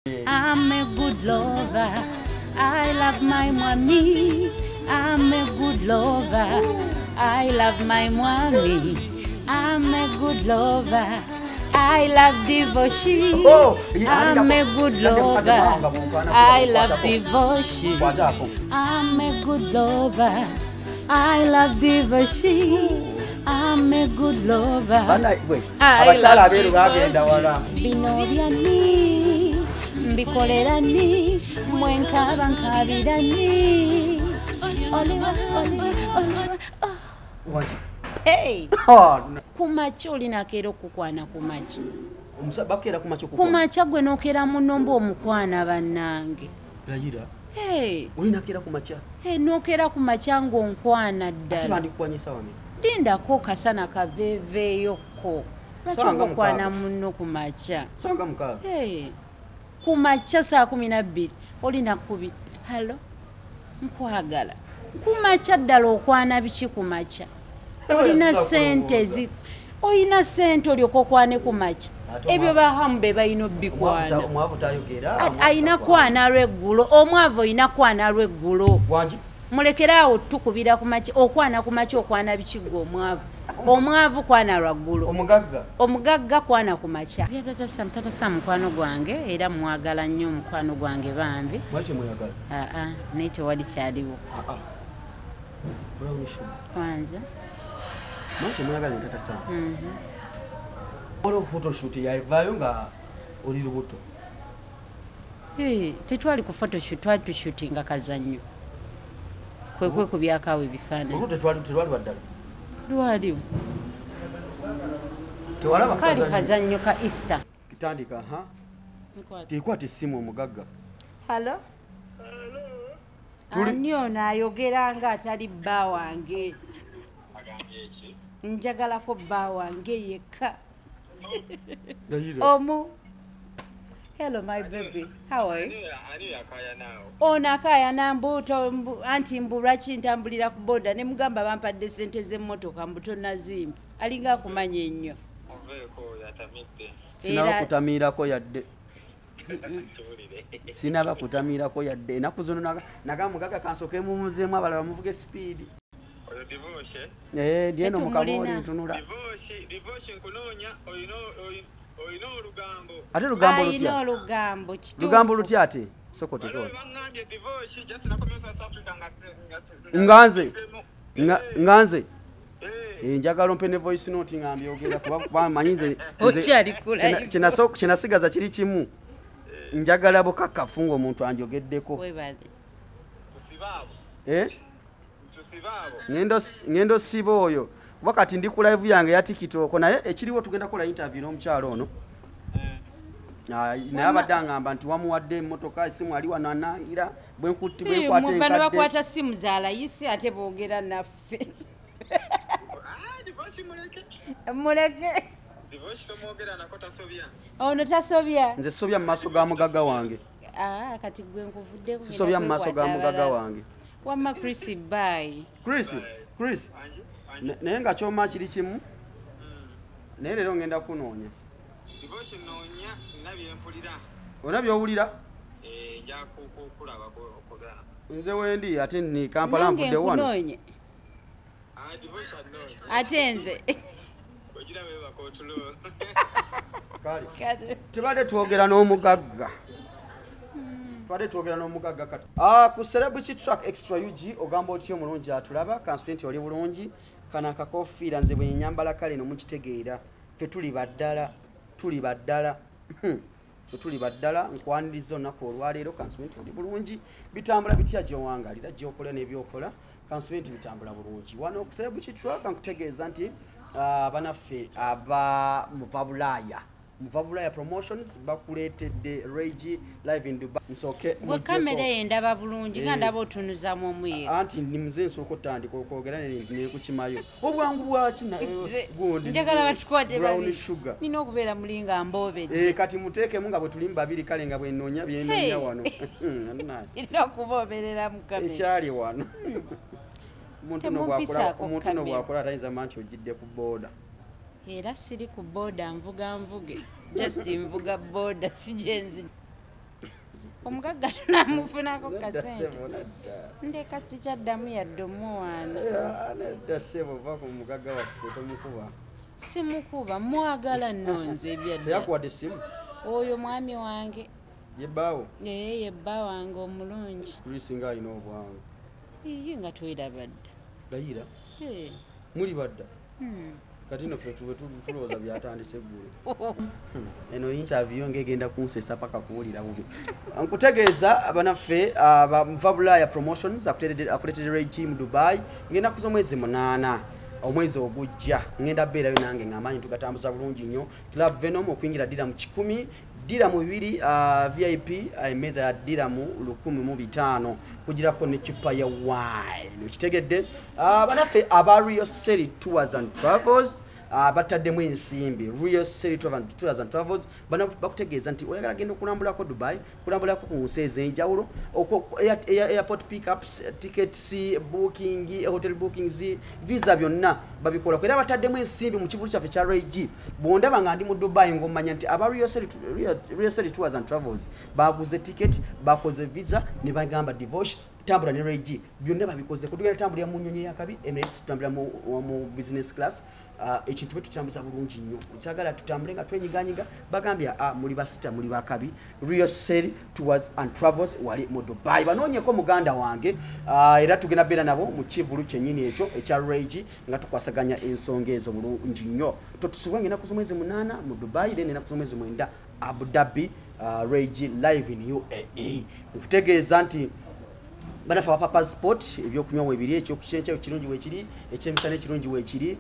I'm a good lover. I love my mommy. I'm a good lover. I love my mommy. I'm a good lover. I love devotion. Oh, I'm a good lover. I love devotion. I'm a good lover. I love devotion. I'm a good lover. I love devotion. Bino byani, mbikolerani, mwenkaba nkabirani. Oliwa, oliwa, oliwa. Oh. Hey. Oh, no. Kumacha olinakeera okukwana kumacha. Bakeera kumacha okukwana. Kumacha gwe n'okeera munno mbu omukwana bannange. Layira. Hey. Olinakeera kumacha. Hey, n'okeera kumacha ng'onkwana ddala. Ate bandikukwanya essaawa mmeka? Lindako kasana kaveeveeyokko. Lwaki okwana munno kumacha? Ssaawa 6. Hey. Kumacha 12:00 olina kubi. Hello. Nkwagala. Kumacha ddala okwana biki kumacha? Olina sente olina sente olyoka okwane kumacha. Ebyo bahamu be balina obbikwana. Omwavu tayogera. Alina kwana lweggulo. Omwavu olina kwana lweggulo. Wangi? Mulekeraawo tukubira kumacha. Okwana kumacha okwana biki ggwe omwavu? Omwavu kwana lwaggulo. Omugagga? Omugagga kwana kumacha. Tata Sam, Tata Sam mukwano gwange era mwagala nnyo mukwano gwange bambi. Lwaki mweyagala? Aa, naye tewali kyaliwo. Aa. Brown sugar. Wanja. Lwaki mweyagala ne Tata Sam? Waliwo photoshoot yavaayo nga oli lubuto. Hey, tetwali ku photoshoot, twali tushootinga kazannyo. Kwekwe kubyakaawo ebifaananyi. Olubuto tetwali waddala? Lwaliwo. Tewalaba kali kazannyo ka Easter. Kitandika, ha? Tekwata essimu omugagga. Hello? Ani ono ayogera nga atali bba wange? Njagalako bba wange yekka. Omu. Hello my baby. How are you? Ono akaayana mbuto anti mbu lwaki ntambulira ku boda ne mugamba bampadde ssente z'emmotoka mbu tonnazimba. Alinga akumanya ennyo. Sinaba kutamiirako yadde. Sinaba kutamiirako yadde. Ennaku zino nagamba mugagga kansooke mumuzeemu abalala bamuvuge sipiidi. Eh, ndi eno mu kamooli ntunula. Ate lugambo lutya? Alina olugambo kituufu. Lugambo lutya ate? Soko tekona. Nga nze. Njagala ompe ne voice note nga mbyogera kuba manyi nze kyenasigaza kiri kimu. Njagala bukakafu ng'omuntu anjogeddeko. Webale. Eh? Ngendo siba oyo. Kuba kati ndi ku live yange ya TikTok naye ekiriwo tugenda kukola interview n'omukyalo ono. Naye abadde angamba nti wamuwadde emmotoka essimu ali wano anangira bwe nkutti bwe nkwata enkadde. Bano bakwata ssimu za layisi ate boogera naffe. Muleke. Ono tasobya. Nze sobya mu maaso ga mugagga wange. Kati gwe nkuvuddeko. Sisobya mu maaso ga mugagga wange. Wamma Chris bye. Chris, Chris. Naye nga kyoma kiri kimu. Naye leero ngenda kunoonya. Ona by'owulira? Nze wendi ate ni Kampala nvudde wano. Ate nze. Kale. Tubadde twogera n'omugagga. Tubadde twogera n'omugagga kati. Ku Celebrity Track Extra UG ogamba otya omulungi atulaba kansubire nti oli bulungi kano akakofiira nze bwe nnyambala kale no mukitegeera. Ffe tuli baddala, tuli baddala. Ffe tuli baddala nkwaniriza olunaku olwaleero kansubire nti oli bulungi. Bitambula bitya gy'owangalira gy'okola n'ebyokola kansubire nti bitambula bulungi. Wano ku Celebrity Track nkutegeeza nti banaffe aba Muva Bulaaya. Muva Bulaaya Promotions bakuleetedde Regi live in Dubai. Nsooke gwe kamera eyo ndaba bulungi nga ndaba otunuzaamu omuyiga. Anti ndi muze nsooka otandika okwogera nekukimayo. Obwangu bwaki gundi? Njagala batukwate brown sugar. Nina okubeera muli nga mboobedde. Kati muteekemu nga bwe tuli mu babiri kale nga bwe nnoonya bye nnoonya wano. Nina okubooberera mu kamera. Ekyali wano. Omuntu no bw'akola tayinza manya nti ojjidde ku booda. Era siri ku booda nvuga nvuge. Just nvuga booda si gye nzi. Omugagga tunamufunako kasente. Ndeka sikyaddamu yadde omuwaana. Nedda ssebo, va ku mugagga waffe, tomukuba. Simukuba, mwagala nno nze ebyadda. Teyakuwadde essimu? Oyo mwami wange. Ye bbaawo? Ee, ye bba wange omulungi. Chris nga alina obwangu. Iye nga tweraba dda. Layira? Ee. Muli badda? Kati nno ffe tube tulowooza byatandise eggulo. Eno interview ng'egenda kunsesa paka kuwulira bubi. Nkutegeeza abanaffe aba Nva Bulaaya Promotions akuleetedde Ray G mu Dubai ng'ennaku z'omwezi 8 omwezi ogujja. Ngenda beerayo nange ng'amaanyi tugatambuza bulungi nnyo. Club Venom okuyingira diramu 100, diramu 2, VIP emmeeza ya diramu 1500 kugirako ne cupa ya wine. Okitegedde? Banaffe aba Rio City Tours and Travels bataddemu ensimbi. Rio City Tours and Travels bano bakutegeeza nti oyagala genda okulambulako Dubai, kulambulako ku nsi ez'enjawulo, airport pickups, tickets, booking, hotel bookings, visa byonna babikola. Era bataddemu ensimbi mu kivulu kyaffe kya Ray G. Bw'ondaba nga ndi mu Dubai ng'omanya nti aba Rio City Tours and Travels baguze ticket, bakoze visa ne bagamba divorce, tambula ne Ray G. Byonna babikoze. Kutugenda tambulira mu nnyonyi ey'akabi, Emirates, tutambulira mu business class. Ekintu bwe tutambuza bulungi nnyo. Kyagala tutambule nga twenyiganyiga, bagambye muli basita, muli bakabi. Rio City Tours and Travels wali mu Dubai. Banoonyeko muganda wange, era tugenda beera nabo mu kivulu kyennyini ekyo ekya Ray G nga tukwasaganya ensonga ezo bulungi nnyo. Totusubwe ng'ennaku z'omwezi 8 mu Dubai, then ennaku z'omwezi 9 Abu Dhabi, Ray G live in UAE. Nkutegeeza nti banafe aba Papa Sport ebyokunywa weebiri, ekyokukyekya ekirungi weekiri, ekyemisana ekirungi weekiri,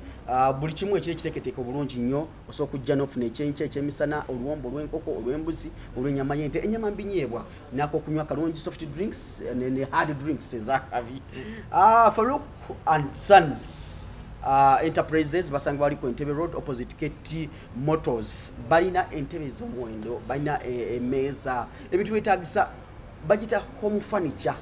buli kimu ekiri ekiteeketeeke obulungi nnyo. Osobola okujja n'ofuna ekyenkya, ekyemisana, oluwombo olw'enkoko, olw'embuzi, olw'ennyama y'ente, ennyama mbinyeebwa, n'akokunywa kalungi, soft drinks ne hard drinks ez'akabi. Farouk and Sons Enterprises basangibwa wali ku Entebbe Road opposite KT Motors. Balina entebe ez'omuwendo, balina emmeeza, ebintu byetaagisa bagita home furniture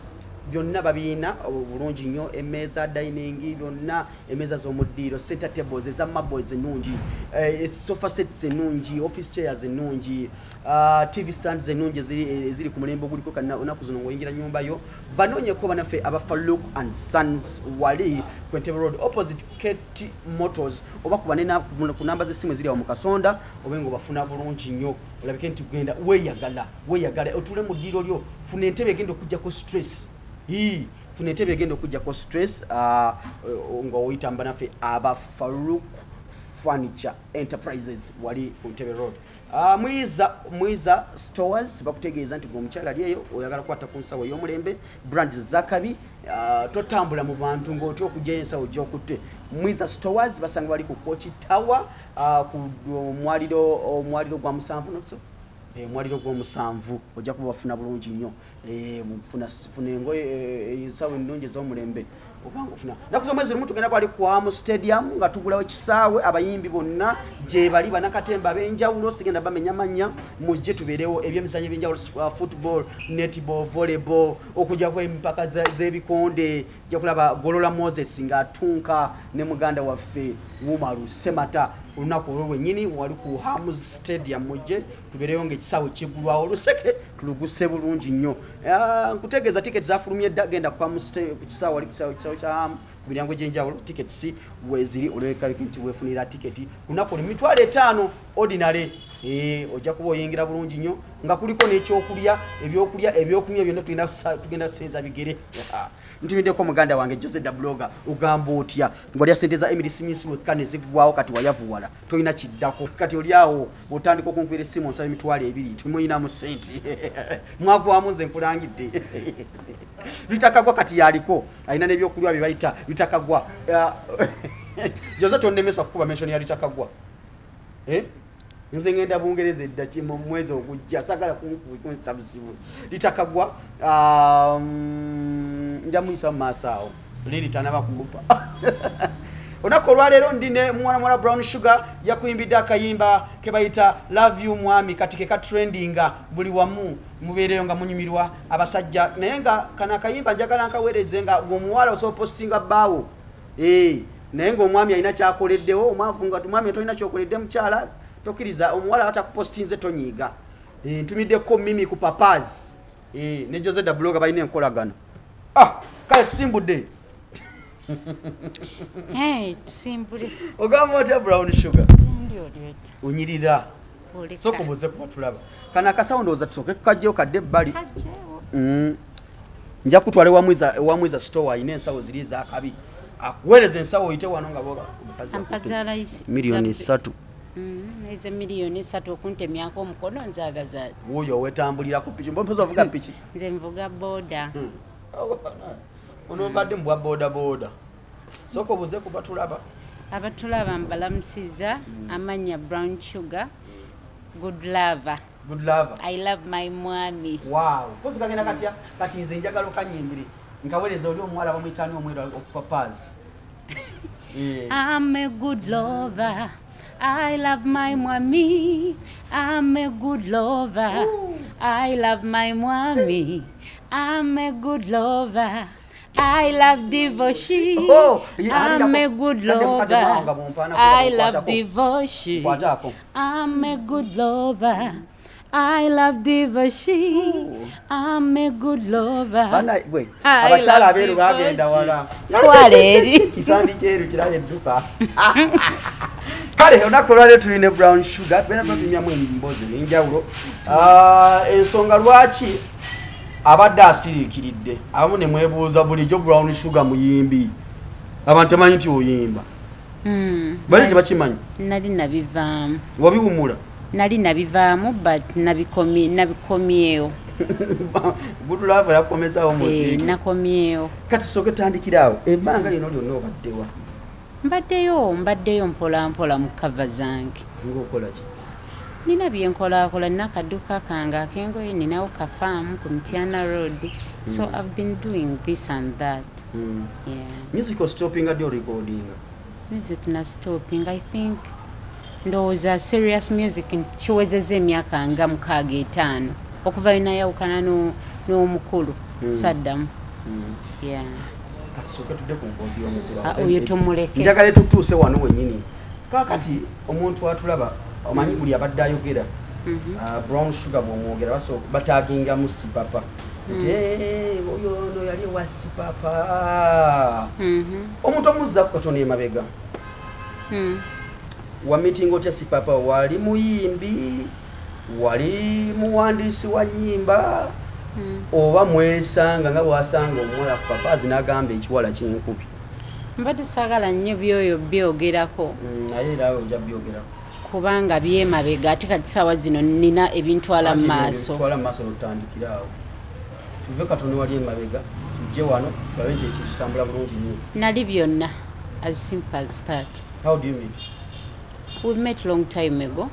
byonna babirina obulungi nnyo, emmeeza dining byonna, emmeeza z'omuddiiro, center tables eza marbles ennungi, sofa sets ennungi, office chairs ennungi, TV stands ennungi eziri ku mulembe oguliko ennaku zino ng'oyingira nnyumba yo. Banoonyeko bannaffe aba Farouk and Sons wali ku Entebbe Road opposite KT Motors, oba kuba ku namba z'essimu eziri awo mu kasonda, obe ng'obafuna bulungi nnyo. Olabike nti genda weeyagala, weeyagala otuule mu ddiiro lyo, funa entebe egenda okuggyako stress. Hii, funa entebe egenda okuggyako stress, ng'oyita banaffe aba Farouk Furniture Enterprises wali ku Entebbe Road. Mwiza Stores bakutegeeza nti gwe omukyala ali eyo oyagala kukwata ku nsawo ey'omulembe, brand zakabi, totambula mu bantu ng'otya okuggyayo ensawo gy'okutte. Mwiza Stores basangibwa wali ku Kochi Tower, ku omwaliro gwa 7, no so? Omwaliro gw'omusanvu ojja kuba bafuna bulungi nnyo. Funa engoye, ensawo ennungi ez'omulembe obanga ofuna. Ennaku z'omwezi lumu tugenda kwali ku Amu Stadium nga tugulawo ekisaawe, abayimbi bonna gye bali, bannakatemba ab'enjawulo, sigenda bamenya mannya, mujje tubeerewo ebyemizannyo eby'enjawulo, football, netball, volleyball, okujjako empaka z'ebikonde. Ojja kulaba Golola Moses ng'atunka ne muganda waffe Wumaru Semata olunaku olwo lwennyini wali ku Hamu Stadium. Mujje tubeereyo ng'ekisaawe kiggulwawo, oluseke tuluguse bulungi nnyo. Nkutegeeza tiketi zafulumye dda, genda ku Hamu ku kisaawe wali ku kisaawe kya Hamu ku miryango egy'enjawulo, tiketi weeziri, olwekabika nti weefunira tiketi ku lunaku olwo 5,000 ordinary. Ojja kuba oyingira bulungi nnyo nga kuliko n'ekyokulya, ebyokulya, ebyokunywa byonna tugenda kusenza bigere. Ntumiddeko muganda wange Jose da Blogger, ogamba otya? Ng'olya ssente za Emily Smith wekka ne ziggwawo, kati wayavuwala, tolina kiddako. Kati oli awo otandika okunkubira essimu onsaba 20,000, temulinamu ssente. Mwagwamu nze nkulangidde. Litakagwa kati yaliko, alina n'ebyokulya bye bayita litakagwa. Jose tonnemesa kukuba mention ya litakagwa. Nze ngenda Bungereza edda ki mu mwezi ogujja, saagala kunsa buzibu. Litakagwa, nja muyisa mu maaso awo, liri tanaba kumpa. Olunaku olwaleero ndi ne mwana muwala Brown Sugar, yakuyimbidde akayimba ke bayita Love You Mwami, kati ke ka trendinga buli wamu, mubeereyo nga munyumirwa abasajja. Naye nga kano akayimba njagala nkaweereze nga omuwala osobola postinga bbaawo. Naye ng'omwami alina ky'akoleddewo, omwavu nga omwami tolina ky'okoledde mukyala, tokkiriza omuwala atakupostinze tonyiiga. Ntumiddeko Mimi ku Papas. Ne Jose da Blogger balina enkolagana. Kale tusimbudde. Tusimbule. Ogamba otya Brown Sugar? Ndi olyota. Onyirira. Soko buze kuba tulaba. Kana akasawo ndowooza tusooke kukajjewo kadde ebbali. Nja kutwala ewamwiza store ayina ensawo ziri ez'akabi. Akuweereza ensawo oyite wano nga boga omukazi akutte. Miliyoni 3. Eze miliyoni 3 okuntemyako omukono nzaagaza. Wuuyo wetambulira ku piki. Mpozi ovuga piki? Nze nvuga boda. Ono mbadde mu bwa boda boda. Soko buze kuba tulaba. Abatulaba mbalamusiza amannya Brown Sugar. Good lover. Good lover. I love my mwami. Wow. Mpozi kagenda katya? Kati nze njagala okanyimbire. Nkaweereza oli omuwala bamuyita ani omweru okupapaazi. I'm a good lover. I love my mwami. I'm a good lover. Ooh. I love my mwami. I'm a good lover. I love devotion. Oh, I'm a good lover. I love devotion. I'm a good lover. I love devotion. I'm a good lover. Abakyala abeeru bagenda wala. Twala eri. Kisambi kyeru kiraba edduka. Kale olunaku olwaleero tuli ne Brown Sugar, tugenda tunyumyamu emboozi ey'enjawulo. Ensonga lwaki abadde asiriikiridde, abamu ne mwebuuza bulijjo Brown Sugar muyimbi. Abantu tebamanyi nti oyimba. Bali tebakimanyi. Nali nabivaamu. Wabiwumula? Nali nabivaamu but nabikomyewo. Good love yakomezaawo muziki. Nakomyewo. Kati tusooke tutandikire awo. Ebbanga lino lyonna obaddewa? Mbaddeyo mpola mpola mu kava zange. Ng'okola ki? Nina bye nkolaakola, nina akaduuka kange ak'engoye, ninawo kafaamu ku Mtiana Road. So I've been doing this and that. Yeah. Music stopping at your recording? Music na stopping, I think. Ndowooza serious music kiwezezza emyaka nga 6 5 okuva lwe nayawukana n'omukulu Saddamu. Yeah. Kati tusooke tudde ku mboozi y'omukulu. Oyo tumuleke. Njagala tutuuse wano wennyini. Kaakati omuntu atulaba omanyi buli abadde ayogera Brown Sugar bw'omwogera bataagingamu Sipapa. Nti oyo ono yali wa Sipapa. Omuntu omuzza katono emabega. Wa meeting otya Sipapa? Wali muyimbi, wali muwandiisi wa nnyimba, oba mwesanga nga bw'asanga omuwala ku papaazi n'agamba ekiwala kinkubi? Mbadde saagala nnyo byoyo byogerako. Naye era ojja byogerako. Kubanga byemabega ate kati ssaawa zino nnina ebintwala mu maaso. Twala mu maaso n'otandikira awo. Tuve katono wali emabega, tujje wano tulabe nti ekintu kitambula bulungi nnyo. Nali byonna, as simple as that. How do you meet? We met long time ago,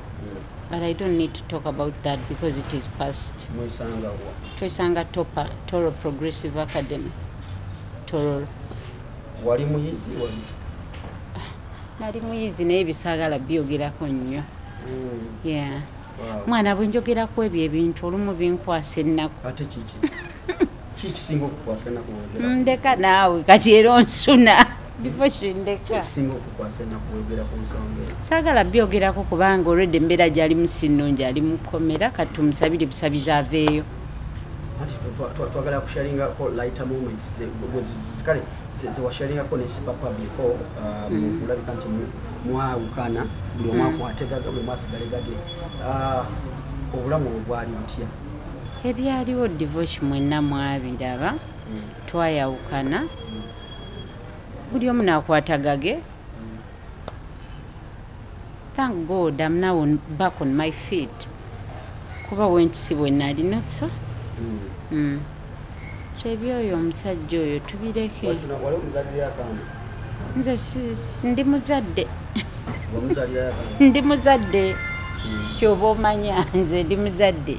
but I don't need to talk about that because it is past. Mwesanga wa? Twesanga Topa, Toro Progressive Academy. Tororo. Wali muyizi wali? Nali muyizi naye bisaagala byogerako nnyo. Yeah. Wow. Mwana bwe njogerako ebyo ebintu olumu binkwasa ennaku. Ate kiki? Kiki kisinga okukwasa ennaku bw'oyogerako? Ndeka naawe kati era onsuna. Devotion ndeka. Kisinga okukwasa ennaku bw'oyogera ku nsonga ezo? Saagala byogerako kubanga already embeera gy'alimu si nnungi, ali mu kkomera, kati tumusabire busabizi aveeyo. Anti twagala kusharingako lighter moments kale zewasharingako ne Sipapa before kulabika nti mwawukana, buli omu akwategaga, buli omu asigale gage. Obulamu obwo bwali butya? Ebyaliwo Devotion mwenna mwabiraba, twayawukana, buli omu n'akwata gage. Thank God I'm now back on my feet. Kuba wentisi bwe nali not so. So ebyoyo omusajja oyo tubireke. Wali omuzadde akaana? Nze ndi muzadde. Ndi muzadde. Ky'oba omanya nze ndi muzadde.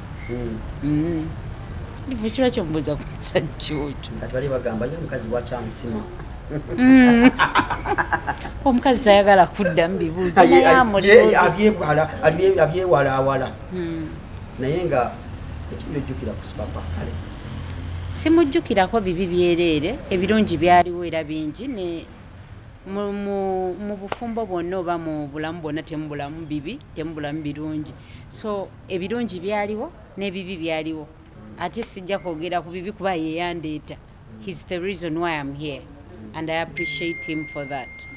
Ndivu lwaki ombuuza ku musajja oyo? Kati bali bagamba ye omukazi lwaki amusima? Omukazi tayagala kuddamu bibuuzo naye amuli. Abyewalaawala. Naye nga ekibyo ojjukira ku Sipapa kale? Simujjukirako bibi byereere, ebirungi byaliwo era bingi ne mu bufumbo bwonna oba mu bulamu bwonna temubulamu bibi, temubulamu birungi. So ebirungi byaliwo n'ebibi byaliwo. Ate sijja kwogera ku bibi kuba ye yandeeta. He's the reason why I'm here and I appreciate him for that.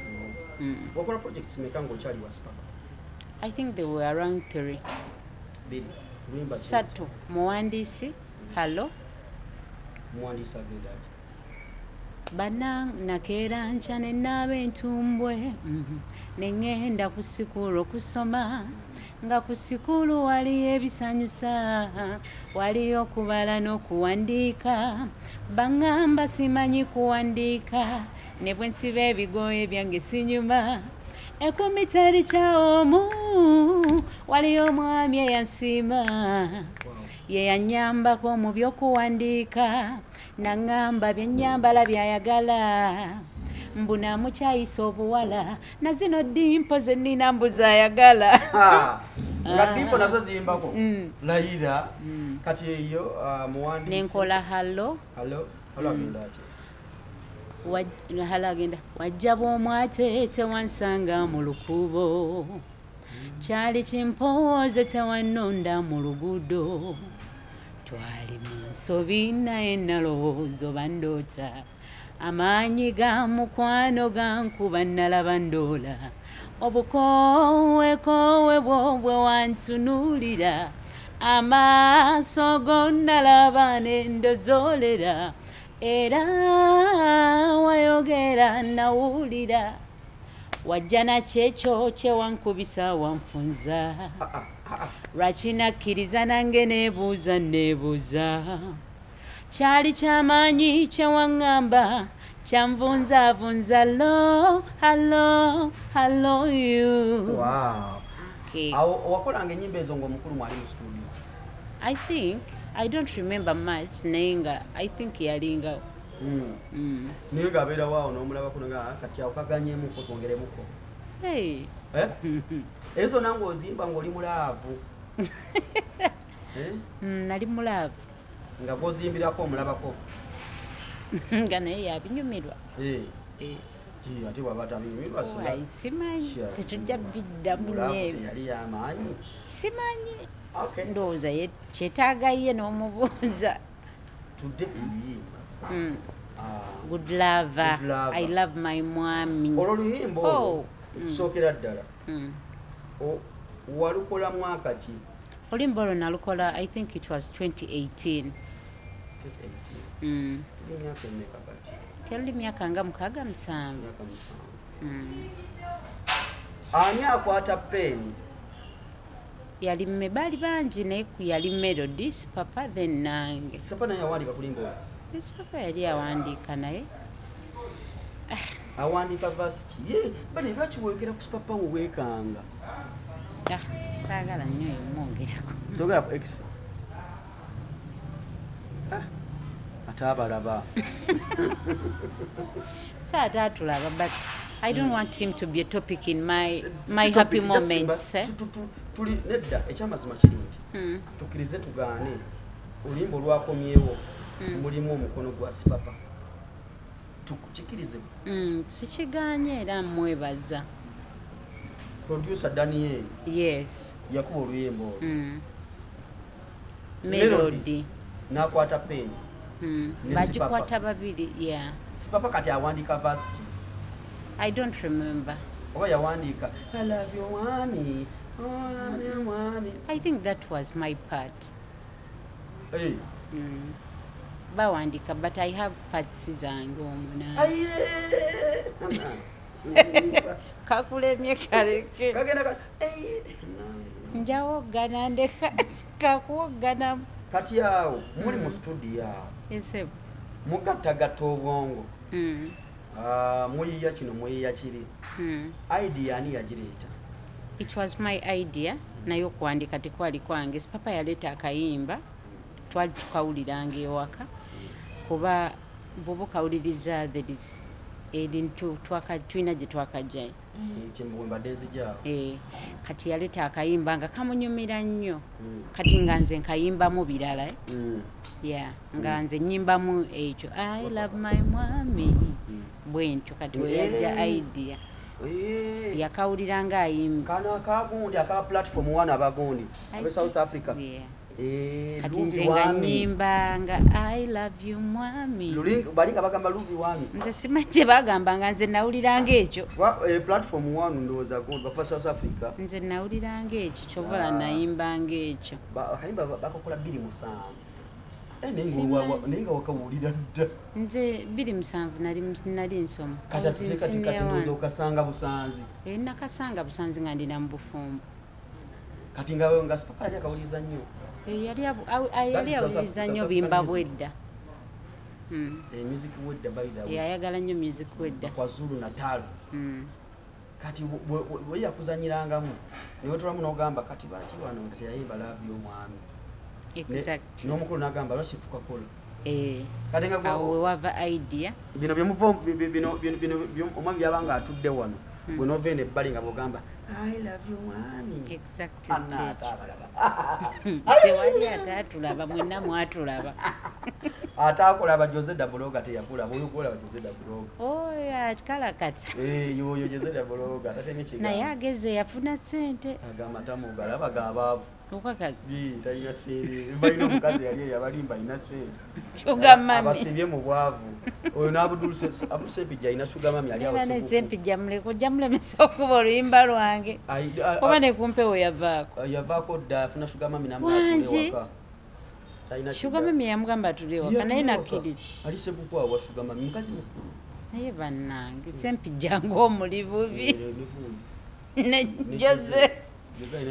Wakola projects meka ng'okyali wa Sipapa? I think they were around 3. Bbiri. Luyimba ki? Satu. Muwandiisi, Hello. Muwandiisi agenda ati? Bana nakeera nkya ne naaba entumbwe, ne ŋŋenda ku sikuulu okusoma, nga ku sikuulu waliyo ebisanyusa, waliyo okubala n'okuwandiika. Baŋŋamba simanyi kuwandiika, ne bwe nsiba ebigoye byange sinyuma. Ekumi teri kyawomu, waliyo omwami eyansiima, ye yannyambako mu by'okuwandiika, naŋŋamba bye nnyambala by'ayagala. Mbu namukyayisa obuwala, na zino dimpo ze nnina mbu z'ayagala. Nga dimpo nazo ziyimbako? Layira. Kati eyo muwandiisi. Nenkola Hello. Hello. Hello agenda ati? Hello agenda, wajja bw'omwate tewansanga mu lukubo, kyali kimpowooze tewannonda mu luguudo, twali mu nsobi naye nalowooza oba ndoota, amaanyi ga mukwano gankuba nalaba ndoola, obukowekowe bwo bwe wantunuulira, amaaso go nalaba ne ndozoolera, era wayogera nawulira, wajja nakyekyo kye wankubisa wanfunza, lwaki nakkiriza nange neebuuza neebuuza, kyali kyamaanyi kye waŋŋamba kyanvunzaavunza. Lo hello hello you. Wow. Okay. Awo wakolanga ennyimba ezo ng'omukulu mwali mu studio? I think, I don't remember much, naye nga I think yalingawo. Naye ng'abeerawo awo n'omulabako nga kati awo kaganyeemuko twongeremuko. Hey. Ezo nange ozimba ng'oli mu love. Nali mu love. Nga gw'ozimbirako omulabako? Nga naye yabinyumirwa. Ate bw'aba tabinyumirwa simanyi. Tetujja biddamu nnyo. Teyali y'amaanyi. Simanyi. Ndowooza kyetaaga ye n'omubuuza. Tudde ku luyimba. Good lover. I love my mwami. Olwo luyimba olwo ekisookera ddala. Walukola mwaka ki? Oluyimba olwo nalukola, I think it was 2018. 2018. Emyaka emeka kati? Teruli myaka nga 6 7. Myaka 7. Ani akwata peni? Yali baali bangi naye yali Melody, Sipapa then nange. Sipapa naye yawandiika ku luyimba olwo? Sipapa yali yawandiika naye. Awandiika verse ki? Ye, bane lwaki weekera ku Sipapa wo weekanga? Saagala nnyo emwongerako. Togera ku X. Ate abalaba. Saate atulaba, but I don't want him to be a topic in my happy moments. Tuli nedda ekyamazima kiri nti tukkirize tugaane oluyimba olwakomyewo mulimu omukono gwa Sipapa. Tukikirize. Sikigaanye era mwebaza. Producer Daniel. Yes. Yakuba oluyimba olwo. Melody. N'akwata peni. Bagikwata babiri, yeah. Sipapa kati awandiika verse ki? I don't remember. Oba yawandiika I love you mwami, I love you mwami. I think that was my part. Hey. Bawandiika, but I have parts zange omwo. Kakulemye kaleke. Kagenda ka. Njawoggana ndeka kakuwoggana. Kati awo muli mu studio awo. Yes. Mugattagatta obwongo. Muyiya kino muyiya kiri. Idea ani yagireeta? It was my idea naye okuwandiika tekwali kwange. Sipapa yaleeta akayimba twali tukawuliranga ewaka kuba bw'oba okawuliriza there is ebintu tulina gye twakajjayo. Mbadde nzijaawo. Kati yaleeta akayimba nga kamunyumira nnyo. Kati nga nze nkayimbamu birala. Yeah, nga nze nnyimbamu ekyo I love my mwami bwe ntyo. Kati we yajja idea. Yakawulira ng'ayimba. Kano akagundi aka platform 1 abagundi abe South Africa. Kati nze nga nnyimba nga I love you mwami. Bali nga bagamba Luvi wami. Nze simanyi kye bagambanga, nze nawuliranga ekyo. Platform 1 ndowooza bafa South Africa. Nze nawuliranga ekyo kyobola nayimbanga ekyo. Akayimba bakakola 2007. Naye nga wakawulira dda. Nze 2007 nali nsoma. Kati ndowooza okasanga busanzi. Nakasanga busanzi nga ndina mu bufumbo. Kati nga Sipapa yali akawuliriza nnyo. Yali awuliriza nnyo bimba bwedda. Music wedda by the way. Yayagala nnyo music wedda. KwaZulu Natal. Kati bwe yakuzanyirangamu ne wetulamu n'ogamba kati baki wano nga teyayimba love y'omwami. Exactly. N'omukulu n'agamba lwaki tukakola. Kati nga awo wava idea. Bino byemuva bino omwami byabanga atudde wano. Gwe n'ova eno ebbali nga bw'ogamba I love you mwami. Exactly. Tewali ataatulaba, mwenna mwatulaba. Ataakulaba Jose da Blogger teyakulaba, oyo gw'olaba Jose da Blogger. Oyo kala kati. Yoyo Jose da Blogger tatemye kigambo. Naye ageze yafuna ssente. Agamba tamugalaba g'abaavu. Okakazi. Talina ssente. Balina omukazi yali eyabalimba alina ssente. Sugar mummy. Abasibye mu bwavu. Oyo n'Abdul Ssempijja alina sugar mummy ali awo. Era ne Ssempijja muleke ojja mulemesa okuba oluyimba lwange. Oba ne kumpewo yavaako. Yavaako dda afuna sugar mummy n'amugamba atule waka. Sugar mummy yamugamba atule waka naye nakkiriza. Ali Ssebuku awa sugar mummy mukazi mukulu. Naye bannange Ssempijja ng'omuli bubi. Ne Jose.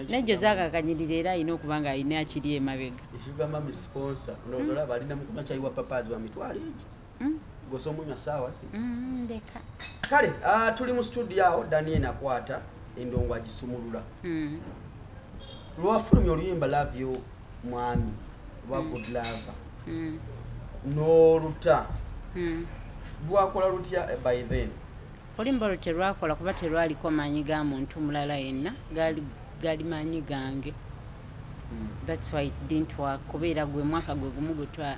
Ne Jose akakanyirira era alina okuba nga alina akiri emabega. Sugar mummy sponsor. Ndowooza olaba alina mukuma kyayi wa papazi wa mitwalo egi. Gose omunywa ssaawa si. Ndeka. Kale tuli mu studio awo Daniel akwata endongo agisumulula. Lwafulumya oluyimba Love You Mwami lwa Good Lover. N'oluta. Lwakola lutya by then? Oluyimba olwo terwakola kuba terwaliko maanyi ga muntu mulala yenna, gaali maanyi gange. That's why it didn't work. Kubeera gwe mwaka gwe gumu gwe twa.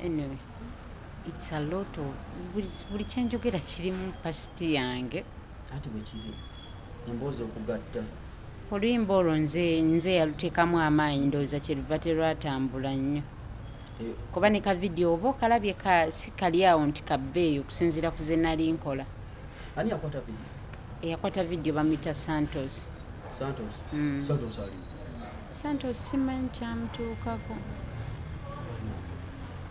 Anyway, it's a lot of buli kyenjogera kiri mu pasiti yange. Ate bwe kiri emboozi okugatta. Oluyimba olwo nze yaluteekamu amaanyi, ndowooza kyeruva terwatambula nnyo. Kuba ne ka vidiyo oba okalabye si kali awo nti kabbeeyi okusinziira ku ze nali nkola. Ani yakwata vidiyo? Eyakwata vidiyo bamuyita Santos. Santos? Santos ali? Santos simanyi kyamutuukako.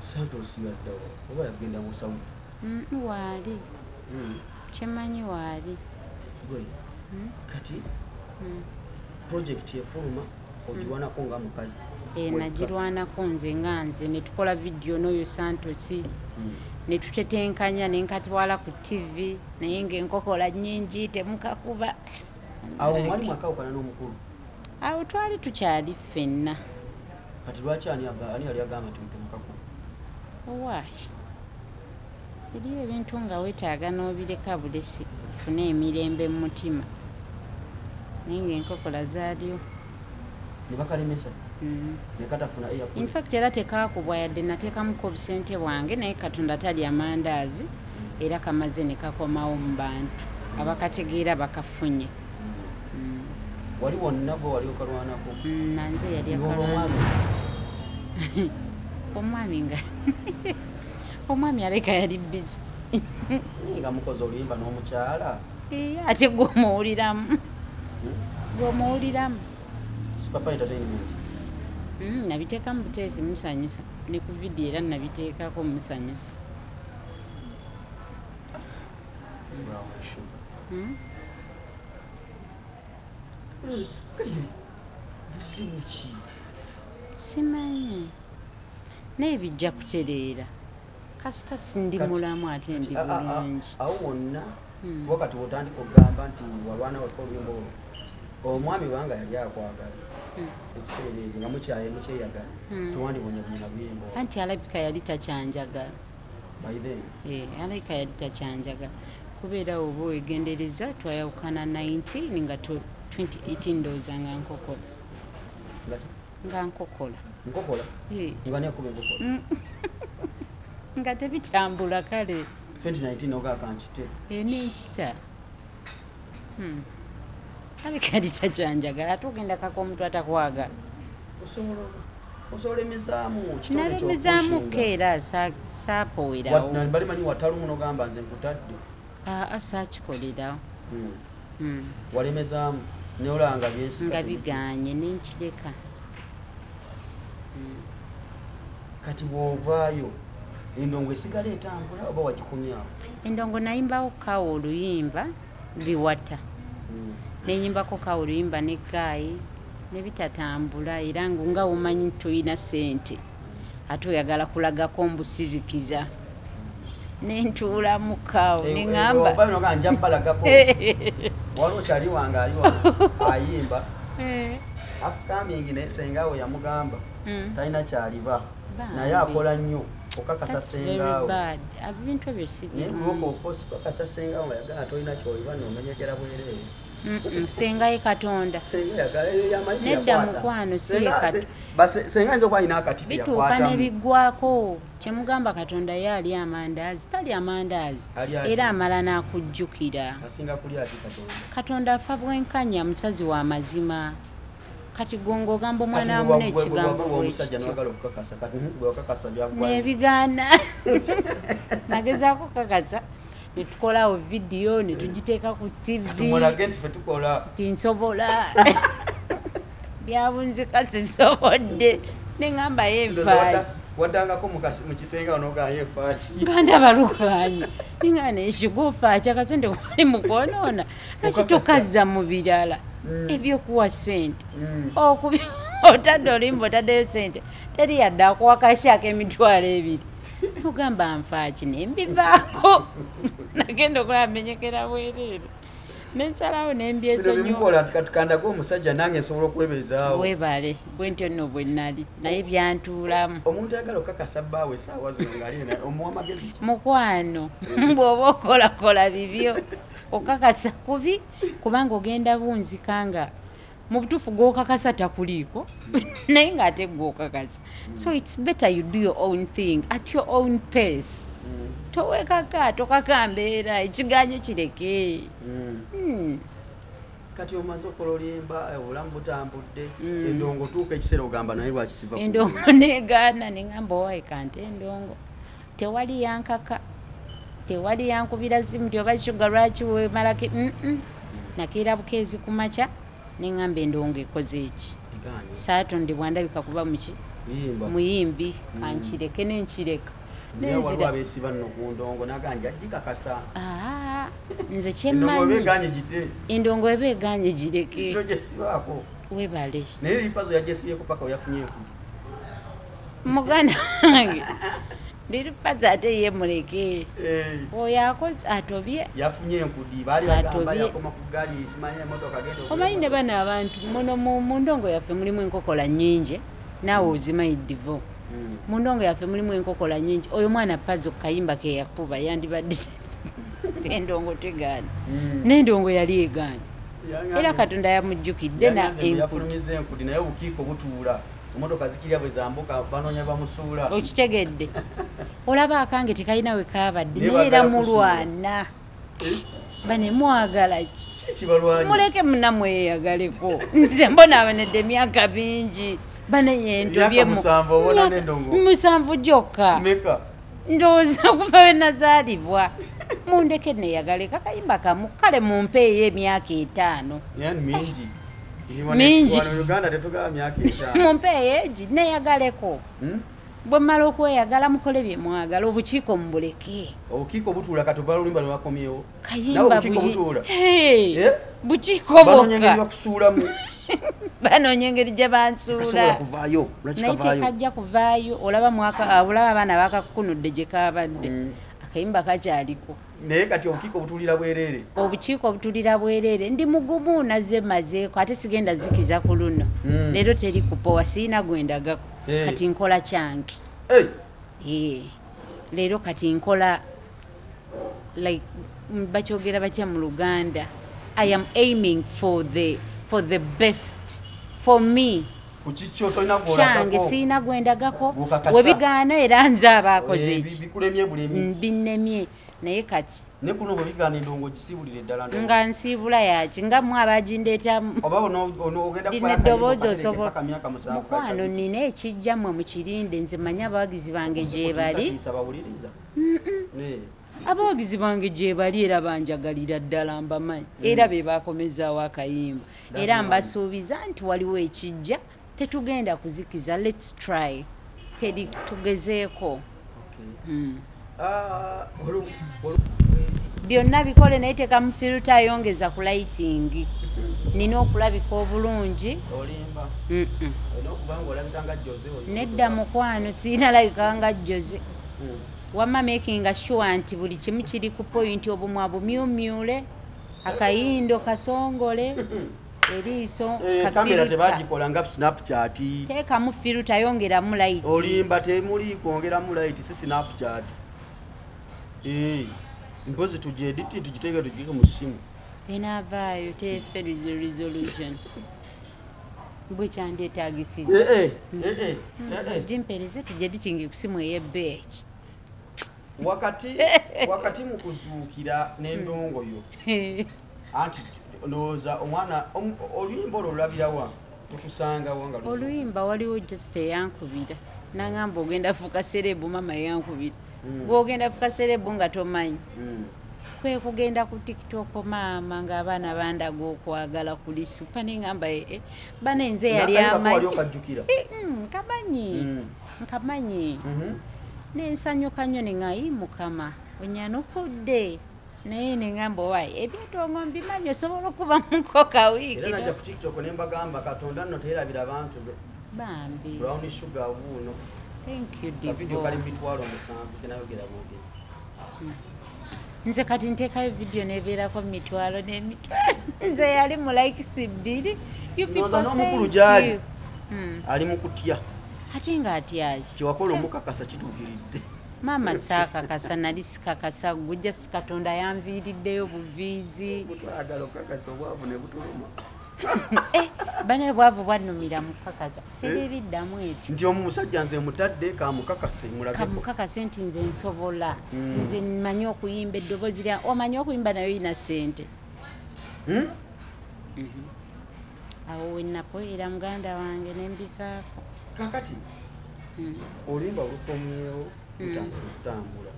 Santos yaddawa oba yagenda mu Saudi? Waali. Kyemanyi waali. Kati project efuluma ogirwanako nga mukazi. Nagirwanako nze nga nze ne tukola vidiyo n'oyo Santos. Ne tutetenkanya ne nkatwala ku TV naye ng'enkokola nnyingi temukakuba. Awo mwali mwakawukana n'omukulu? Awo twali tukyali ffenna. Kati lwaki ani yali agamba nti temukakuba? Owaayi, eriyo ebintu nga weetaaga n'obireka bulesi ofune emirembe mu mutima. Naye ng'enkokola zaaliwo. Ne bakalemesa? Ne katafuna airport. In fact era tekaakubwa yadde nateekamuko obusente bwange naye Katonda talya mandaazi era kamaze ne kakomawo mu bantu abakategeera bakafunye. Wali wonna gwe wali okalwanako? Nanze yali akalwana. Omwami nga omwami aleka yali busy. Nga mukozi oluyimba n'omukyala? Ate gw'omuwuliramu. Gw'omuwuliramu. Sipapa Entertainment. Nabiteeka mu buteesi musanyusa. Ne ku vidiyo era nabiteekako musanyusa. Busibu ki? Simanyi. Naye bijja kutereera. Kasita sindi mulamu ate ndi bulungi. Awo wonna wakati wotandika okugamba nti walwana wekka oluyimba olwo, omwami wanga yali akwagala ekiseera ekyo nga mukyeyagala, tewandibonyabonyera luyimba olwo. Anti alabika yali takyanjagala. By then? Alabika yali takyanjagala. Kubeera oba weegendereza twayawukana 19 nga 2018 ndowooza nga nkokola. Nga nkokola. Nkokola? Nga ani akuba enkokola? Nga tebitambula kale. 2019 n'ogaaka nkite? Nenkita. Alabika yali takyanjagala ate ogenda kaka omuntu atakwagala. Osobola? Osolemezaamu. Nalemezaamu keera saapowerawo. Bali manyi watalumu nogamba nze nkutadde. Aa, saakikolerawo. Walemezaamu neolanga byensi nga biganye nenkireka. Kati bw'ovaayo endongo esigala etambula oba wagikomyawo? Endongo nayimbawo kawo oluyimba biwata. Neyimbako kawo oluyimba ne gaayi nebitatambula, era nga womanyi toyina ssente ate oyagala kulagako mbusizikiza nentuulamu kawo neŋŋamba nja balagako. Waliwo kyali wange ali ayimba upcoming naye sengawe yamugamba talina kyaliba naye akola nnyo okakasa sengaawe. Ebintu ebyo si birungi. Okakasa sengaawe nga yagala tolina kyoliba n'omenyekera bwereere. Senga ye Katonda. Nedda mukwano si ye Katonda. Senga ayinza okuba alina akati ke bituuka yakwatamu. Ne biggwako. Kyemugamba Katonda ye ali amandaazi, tali amandaazi. Era amala n'akujjukira. Asinga kulya ati Katonda. Katonda afa bwenkanya, musazi wa mazima. Kati gwe ng'ogamba omwana wa munne ekigambo bwekityo. Nebigaana. Nagezaako kukakasa. Ne tukolawo vidiyo ne tugiteeka ku TV. Tumulage nti ffe tukola. Nti nsobola. Byabunzika sisobodde. Ne ŋŋamba ye nfaaki. Waddangako mu kisenge awo n'ogamba ye nfaaki. Nga ndaba lugaanyi. Ne ŋŋamba naye kigwe ofaaki akasente kwali mu kwonoona. Lwaki tokazza mu birala? Ebyokuwa ssente. Otadde oluyimba otaddeyo ssente. Teri yadde akuwa kashi ak'emitwalo ebiri. Ogamba nfaaki ne mbivaako. Nagenda okulaba menyekera bwereere. Nensalawo ne mbyesonyiwa. Bino bye kandage omusajja nange nsobola okwebeezaawo. Weebale, bwe ntyo nno bwe nnali naye byantuulamu. Omuntu ayagala okukakasa bbaawe essaawa zino ng'ali naye omuwa magezi ki? Mukwano, bw'oba okolakola bibyo okakasa kubi kubanga ogenda bunzika nga mu butuufu gw'okakasa takuliiko naye ng'ate gw'okakasa. So it's better you do your own thing at your own pace. Toweekaka, tokaka mbeera, ekiganyo kireke. Kati omaze okola oluyimba, obulamu butambudde, endongo otuuka ekiseera ogamba naye lwaki siva ku Endongo negaana ne ŋŋamba owaye kante endongo. Tewali yankaka, tewali yankubira simu nti oba Shuga lwaki weemalako. Nakeera bukeezi ku makya ne ŋŋamba endongo ekoze eki. Saatondebwa ndabika kuba muki? Muyimbi, kankireke ne nkireka. Waliwo abeesiba nno ku ndongo n'agamba agikakasa. Nze kyemmanyi. Endongo eba egaanye gireke. Togyesibaako. Weebale. Naye Lipazo yagyesibyeko paka we yafunye enkudi. Muganda wange. Lipazo ate ye muleke. Oyo akoze atobye. Yafunye enkudi baali bagamba yakoma ku ggaali simanyi emmotoka genda. Omanyi ne bano abantu muno mu ndongo yaffe mulimu enkokola nnyingi naawe ozimanyi divo. Mu ndongo yaffe mulimu enkokola nnyingi. Oyo mwana Pazo kayimba ke yakuba yandibadde endongo tegaana. N'endongo yali egaana. Era Katonda yamujjukidde na enkudi. Yafulumiza enkudi naye obukiiko butuula. Emmotoka zikirya bwe zambuka banoonya bamusuula. Okitegedde. Olaba akange tekalina we kaabadde naye era mulwana. Bane mwagala ki? Ki kibalwanya? Muleke munnammwe yeeyagaleko. Nze mbonabonedde emyaka mingi. Bane yentobye mu musanvu gyokka. Ndowooza okuva we nazaalibwa. Mundeke neeyagaleko akayimba kamu kale mumpeeyo emyaka etaano. Mingi. Mingi. Uganda tetugaba myaka etaano. Mumpeeyo egi neeyagaleko. Bwe mmala okweyagala mukole bye mwagala obukiiko mubuleke. Obukiiko butuula kati ova oluyimba lwe bakomyewo. Kayimba obukiiko butuula. Bukiiko bwokka. Banoonya engeri bakusuulamu. Banoonya engeri gye bansuula. Tekasobola kuvaayo. Lwaki kavaayo? Naye tekajja kuvaayo. Olaba olaba abaana bakakukunudde gye kabadde. Akayimba kakyaliko. Naye kati obukiiko butuulira bwereere. Obukiiko butulira bwereere. Ndi mugumu nazze mazeeko ate sigenda zikiza ku luno. Leero teri kupowa sirina gwe ndagako. Kati nkola kyange. Leero kati nkola like bakyogera batya mu Luganda. I am aiming for the best for me. Ku kikyo tolina gw'olagako. Kyange siina gwendagako. Gw'okakasa. Webigaana era nze aba akoze Eh, eki. Bikulemye bulemi. Binnemye naye kati Ne kuno bwe bigaana endongo gisiibulire ddala ndongo. Nga nsiibula yaki nga mmwe abagindeetamu. Oba ono ogenda Lino kuba eddoboozi akayigo katereke osobola paka myaka 7 mukwano kakazi. nina ekijja mmwe mukirinde, nze mmanyi abawagizi bange gye bali. Otiisatiisa bawuliriza. Eh. Abawagizi bange gye bali era banjagalira ddala mbamanyi. Era be bakomezaawo akayimba. Era Love mbasuubiza nti waliwo ekijja, tetugenda kuzikiza, let's try. Teri tugezeeko. Okay. Ah, Byonna bikole naye teekamu filter ayongeza ku lighting. Nina okulabika obulungi. Olimba. Olina okuba ng'olabika nga Jose oyo. Nedda mukwano, sirina labika nga Jose. Wamma making sure nti buli kimu kiri ku point, obumwa bumyumyule, akayindo kasongole, eriiso Eh, ka kamera filter. tebagikola nga Snapchat. Teekamu filter yongeramu light. Olimba temuli kwongeramu light, si Snapchat. Eh, mpozi tugyedit tugiteeke tugiteeke mu ssimu. Enaavaayo tefe resolution. Bwe kyandyetaagisiza. Eh, eh, eh, eh, eh, eh. Gimpeereze tugyeditinge ku ssimu ey'ebbeeyi. Wakati mu kuzuukira n'endongo yo. Anti ndowooza omwana oluyimba olwo olulabirawa? Tukusangawa nga luzuukira? Oluyimba waliwo just eyankubira. N'angamba ogenda fuuka serebu, maama eyankubira. Gw'ogenda fuuka serebu nga tomanyi. Kwe kugenda ku TikTok maama ng'abaana bandaga okwagala kuli supa ne ngamba, bana nze yali N'akayimba ko amanyi. wali okajjukira? Nkamanyi. Nkamanyi. Ne nsanyuka nnyo ne ŋŋayi Mukama onyanukudde. Naye ne ŋŋamba owaaye ebyetongo mbimanyi osobola okubamuko kawiiki. Era najja ku TikTok ne mbagamba Katonda nno teyeerabira abantu be. Bambi. Brown Sugar wuuno. Thank you, Ka video Divo. kali mu 700,000 kenayogera bwogezi. Nze kati nteekayo video n'ebeerako mitwalo n'emitwalo. Nze yali mu likes 2. You people Ndowooza n'omukulu thank gy'ali. you. Ali mu kutya. Ate ng'atya ki? Kye wakola omukakasa kituukiridde. Maama saakakasa, nali sikakasa, gujja si Katonda yanviiriddeyo buviizi. Bwetwagala okukakasa obwavu ne butuluma. Bane bwavu bwannumira mukakasa. Siribiddamu ebyo. Nti omusajja nze mutadde kamukakase mulage. Kamukakase nti nze nsobola. Nze mmanyi okuyimba eddoboozi lya, omanyi okuyimba nayo oyina ssente. Awo we napoyera muganda wange ne mbivaako. Kaakati oluyimba olukomyewo lutandise okutambula.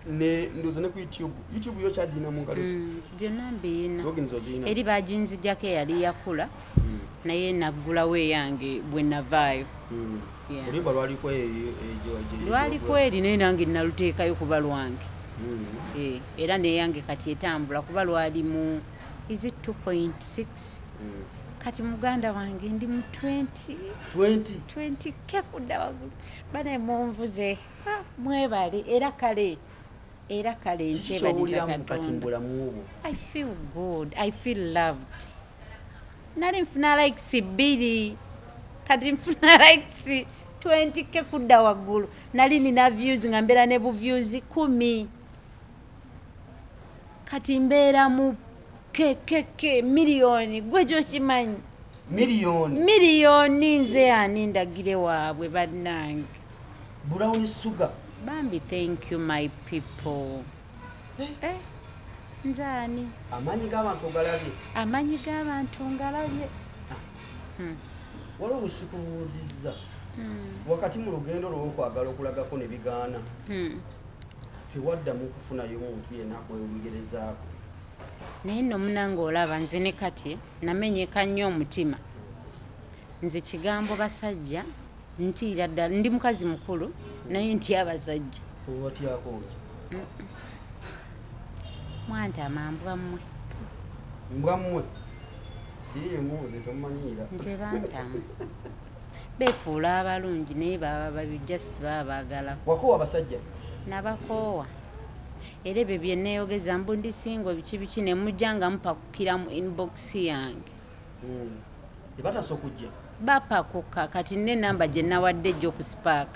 Ne ndowooza ne ku YouTube. YouTube yo kyagirina mu ngalo zo. Byonna mbiyina. Logins ozirina? Eri baginzigyako eyali yakula, naye naggulawo eyange bwe navaayo. Yeah. Oluyimba lwaliko Lwaliko eri naye nange naluteekayo kuba lwange. Era neyange kati etambula kuba lwali mu is it 2.6? Kati muganda wange ndi mu 20. 20? 20 K kudda waggulu. Bane munvuze. Mwebale era kale. Era kale Kiki nkyebaliza ky'owuliramu kati mu Katonda. bulamu bwo? I feel good. I feel loved. Nali nfuna likes 2. Kati nfuna likes 20 K kudda waggulu. Nali nina views nga mbeera ne bu views 10. Kati mbeera mu K, K, K, miliyoni. Gwe gy'okimanyi. Miliyoni. Miliyoni nze ani ndagire waabwe bannange. Brown Sugar. Bambi thank you my people. Nze ani? Amaanyi g'abantu ogalabye. Amaanyi g'abantu ngalabye. Waliwo bwe sikubuuzizza. Wakati mu lugendo lw'okwagala okulagako ne bigaana. Tewaddamu kufunayo muntu yenna akwewegerezaako. Naye nno munnange olaba nze ne kati namenyeka nnyo omutima. Nze kigambo basajja ntiira ddala, ndi mukazi mukulu naye ntya abasajja. Obatyako ki? Mwantama mbwa mmwe. Mbwa mmwe? Siriimu nze tomanyiira. Nze bantama. Beefuula abalungi naye baba babi, just baba baagala. Wakoowa abasajja? Nabakoowa. Era ebyo bye neeyogeza mbu ndi single biki biki ne mujja nga mupakukira mu inbox yange. Tebatasa okujja? Bapakuka kati nina ennamba gye nawadde ejjo ku Spark.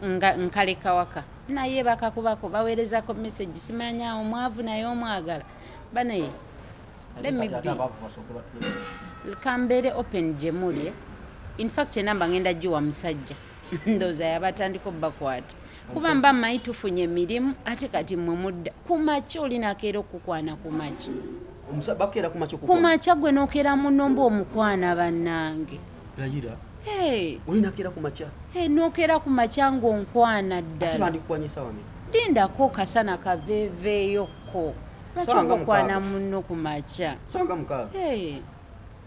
Nga nkaleka waka. Naye bakakubako baweerezako message simanya omwavu naye omwagala. Banaye Let me be. Kambeere open gye muli. In fact, enamba ngenda giwa musajja. Ndowooza yabatandika obbakwata. Kuba mba mmanyi tufunye emirimu, ate kati mmwe mudda. Ku makya olinakeera okukwana ku makya. Bakeera ku makya Ku makya gwe n'okeera munno mba omukwana bannange. Layira. Hey. Olinakeera ku makya? Hey, n'okeera ku makya ng'onkwana ddala. Ate bandikukwanya essaawa mmeka? Lindako kasana kaveeveeyokko. Lwaki okwana munno ku makya? Ssaawa 6. Hey.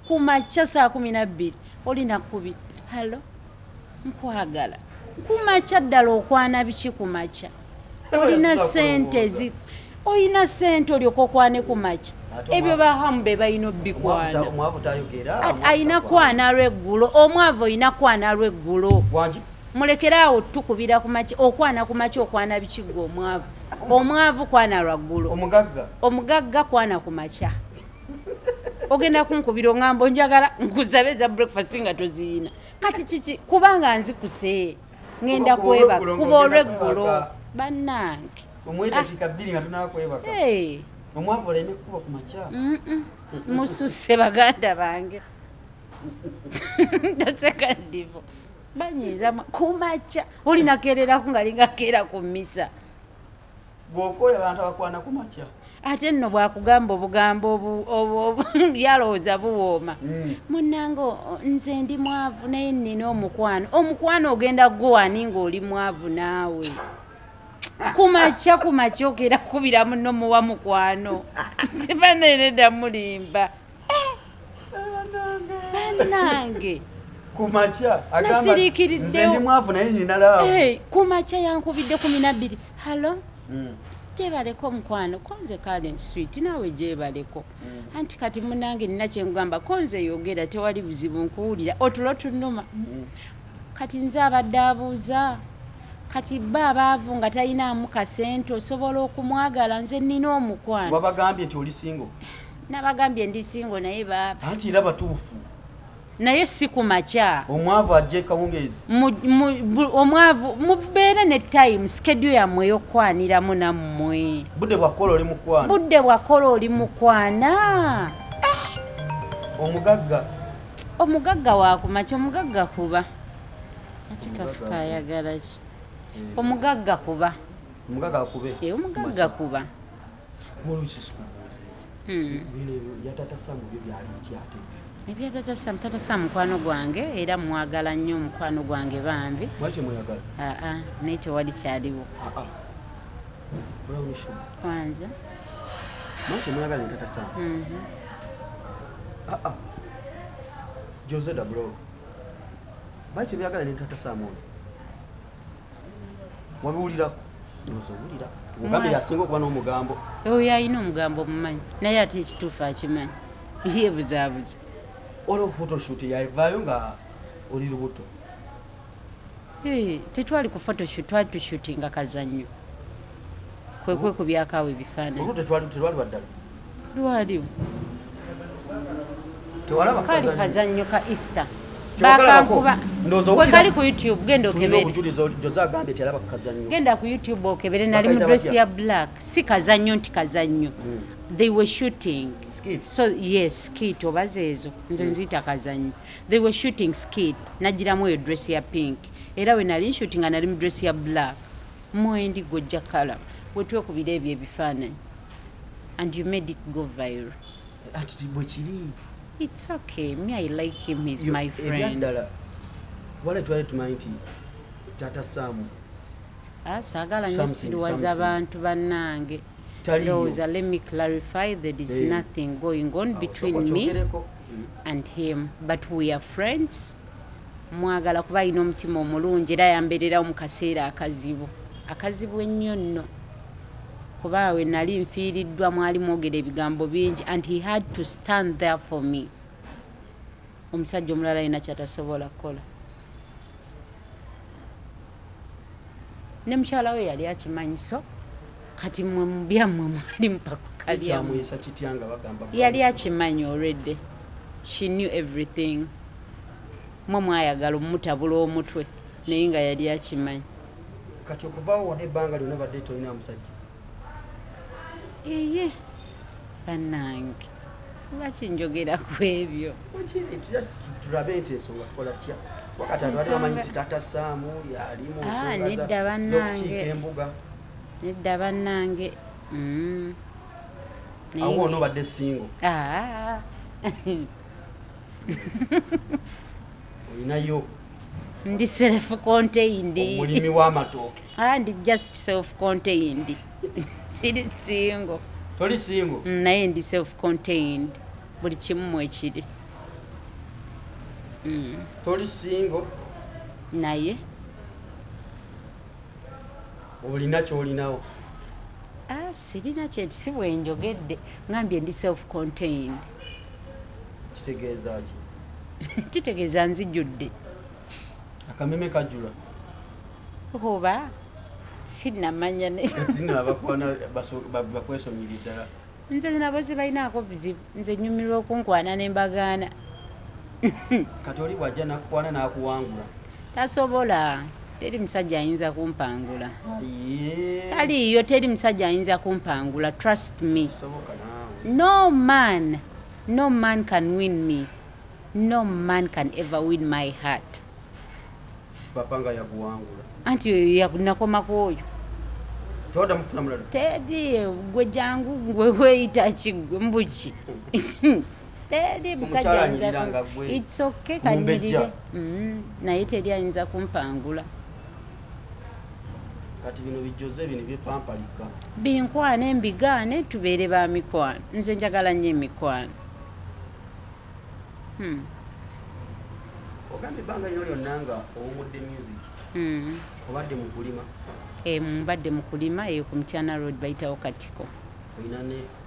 Ku makya 12:00 olina kubi. Hello. Nkwagala. Ku makya ddala okwana biki ku makya? Olina sente olina sente olyoka okwane ku makya. Ebyo bahamu be balina obbikwana. Omwavu tayogera. Alina kwana lweggulo. Omwavu olina kwana lweggulo. Mulekere awo tukubira ku makya, okwana ku makya okwana biki ggwe omwavu. Omwavu kwana lwaggulo. Omugagga. Omugagga kwana ku makya. Ogenda kunkubira ongamba njagala nkusabe za breakfast nga toziyina. Kati kiki kubanga nzikuse. Ngenda kwebaka kuba olweggulo. Bannange. Omweta kika bbiri nga tunakwebaka. Hey. Omwavu aleme kukuba ku makya. Mususe baganda bange. Toseka ndivo. Banyiiza ku makya. Olinakeererako nga linga keera ku mmisa. Bw'okooya abantu abakwana ku makya. Ate nno bw'akugamba obugambo yalowooza buwooma. Munnange nze ndi mwavu naye nnina omukwano. Omukwano ogenda guwani ng'oli mwavu naawe. Ku makya okeera kukubira munno muwa mukwano. Banene mulimba. Bannange. Ku makya agamba nze ndi mwavu naye nnina love. Ku makya yankubidde 12. Hello. Gyebaleko mukwano, konze kale sweet naawe gyebaleko. Anti kati munnange nina kye nkugamba, konze yogera tewali buzibu nkuwulira, otulo tunnuma. Kati nze abadde abuuza, kati bba abaavu nga talinaamu kasente osobola okumwagala, nze nnina omukwano. Wabagambye nti oli single? Nabagambye ndi single naye baaba. Anti era batuufu. Naye si ku makya. Omwavu ajja ekawungeezi. Omwavu mubeere ne time schedule yammwe ey'okwaniramu nammwe. Budde bwakola oli mukwana. Budde bwakola oli mukwana. Omugagga. Omugagga wa ku makya, omugagga kuba. Ate kafuka ayagala ki? Omugagga kuba. Omugagga akube. Omugagga kuba. Yatata Sam byo byali bitya ate? Ebya Tata Sam, Tata Sam mukwano gwange era mwagala nnyo mukwano gwange bambi. Lwaki mwagala? Naye tewali kyaliwo. Brown sugar. Wanja. Lwaki mwagala ne Tata Sam? Jose da bro. Lwaki mwagala ne Tata Sam ono? Wabiwulira? Owulira. Ogambe yasinga okuba n'omugambo. Oyo alina omugambo mumanyi naye ate ekituufu akimanyi. Yeebuzaabuza. Olwo photoshoot yavaayo nga oli lubuto. Tetwali ku photoshoot, twali tushootinga kazannyo. Kwe kubyakaawo ebifaananyi. Olwo tetwali baddala? Lwaliwo. Tewalaba kali kazannyo ka Easter. Bakankuba. Kwe kali ku YouTube, genda okebere. Jose agambye teyalaba kazannyo. Genda ku YouTube okebere, nali mu dress ya black. Si kazannyo nti kazannyo. They were shooting. Skit. So yes, skit oba zeezo. Nze nziyita kazannyo. They were shooting skit. Nagiramu eyo dress ya pink. Era we nali shooting nga nali mu dress ya black. Mwendi gojja kala. We twekubira ebyo ebifaananyi. And you made it go viral. Ati bwe kiri. It's okay. Me, I like him. He's my friend. Ebyaddala. Wale twali tumanyi nti Tata Sam. Saagala nnyo siriwaza abantu bannange. Ndowooza, let me clarify, there is nothing going on between me and him, but we are friends. Mwagala kuba alina omutima omulungi era yambeererawo mu kaseera akazibu. Akazibu ennyo nno. Kuba we nali nfiiriddwa mwali mwogera ebigambo bingi and he had to stand there for me. Omusajja omulala alina ky'atasobola kukola. Ne mukyala we yali akimanyi so kati mmwe mu byammwe mwali mpakukalyamu. Yali akimanyi already. She knew everything. Mwe mwayagala omutabula omutwe naye nga yali akimanyi. Kati okuvaawo wano ebbanga lyonna badde tolina musajja? Eye bannange. Lwaki njogera ku ebyo? Tulabe nti ensonga tukola tutya, wakati abantu bamanyi nti Taata Saamu yali mu nsonga z'okukiika embuga. Nedda bannange. Awo wonna obadde single? Olinayo? Ndi self contained. Omulimi w'amatooke. Ndi just self contained. Siri single. Toli single? Naye ndi self contained. Buli kimu mwekiri. Toli single? Naye olina ky'olinawo? Sirina kye, si bwe njogedde. Ngambye ndi self contained. Kitegeeza ki? Kitegeeza nzijjudde. Akameme kajjula. Oba sinnamanya ne. Kati abakwana bakwesonyira ddala. Nze nabo sibalinaako buzibu, nze nnyumirwa okunkwana ne mbagaana. Kati oli bw'ajja n'akukwana n'akuwangula? Tasobola. Teri musajja ayinza kumpangula. Taliiyo, teri musajja ayinza kumpangula. Trust me. No man, no man can win me. No man can ever win my heart. Sipapa nga yakuwangula. Anti nakomako oyo. Todda mufuna mulala? Teri, gwe jangu gwe weeyita ki gwe mbuki. Teri musajja ayinza. It's okay, kanyirire. Naye teri ayinza kumpangula. Kati bino bijjoze bino byepampalika. Binkwane mbigaane tubeere ba mikwano. Nze njagala nnyo emikwano. Ogambye ebbanga lino lyonna nga owummudde music. Obadde mu kulima? Mbadde mu kulima eyo ku Mtyana Road bayitawo Katiko.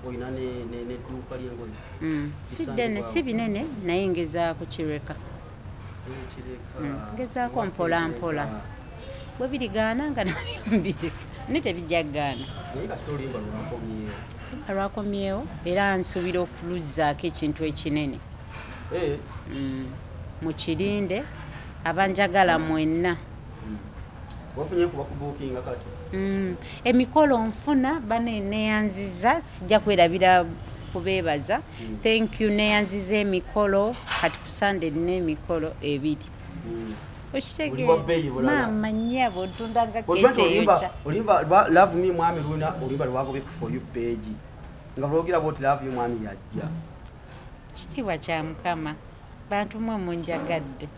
Olina n'edduuka ly'engoye? Si ddene, si binene, naye ngezaako kireka. Ngezaako mpola mpola. Bwe birigaana nga nabyo mbireka, naye tebijja kugaana. Naye kasita oluyimba lwakomyewo. Lwakomyewo era nsuubira okuluzzaako ekintu ekinene. Mukirinde abanjagala mwenna. Wafunye kuba kubuukinga kati? Emikolo nfuna bane neeyanziza, sijja kwerabira kubeebaza. Thank you, neeyanziza emikolo, kati ku Sunday nina emikolo ebiri. Okitegeera? Maama nnyabo ntunda nga keeki eyokya. Oluyimba Love Me Mwami lulina oluyimba lwagobye ku For You page. Nga lwogera bw'oti Love You Mwami yajja. Kitiibwa kya Mukama. Bantu mmwe munjagadde.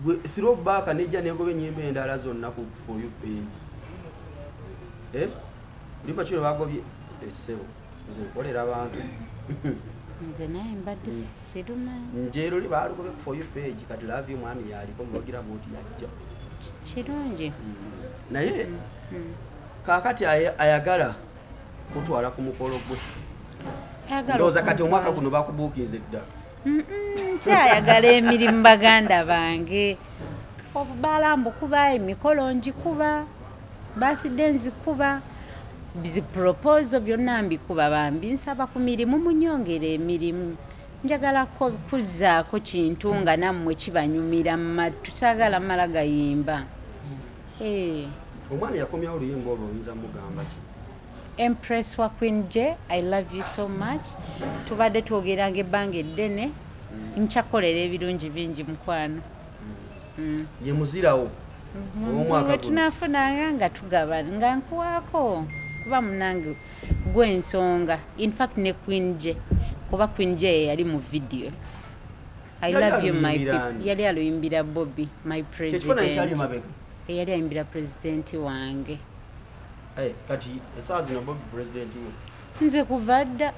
Gwe throwback nejja negoba ennyimba endala zonna ku For You page. Oluyimba ki lwe bagobye? Ssebo, nze nkolera abantu. Nze naye mbadde sirumanyi. Nje luli baalugobye ku For You page kati Love You Mwami yaliko mulwogira bw'oti yajja. Kirungi. Naye kaakati ayagala kutwala ku mukolo gwe. Ndowooza kati omwaka guno bakubuukinze dda. Nkyayagala emirimu baganda bange. Obubaala mbukuba, emikolo ngikuba, birthday nzikuba, zi proposal byonna mbikuba bambi. Nsaba ku mirimu munyongere emirimu. Njagala kuzzaako kintu nga nammwe kibanyumira mu matu, saagala mmala gayimba. Omwana yakomyawo oluyimba olwo oyinza mugamba ki? Empress wa Queen J, I love you so much. Tubadde twogeranga ebbanga eddene, nkyakolera ebirungi bingi mukwano. Ye muzirawo ow'omwaka guno. Tunafunanga nga tugabana, nga nkuwaako kuba munange gw'ensonga. In fact ne Queen J, kuba Queen J yali mu video. I love you my people. Yali aluyimbira Bobby, my president. Yali ayimbira president wange. Kati essaawa zino Bobby president wo? Nze kuva dda.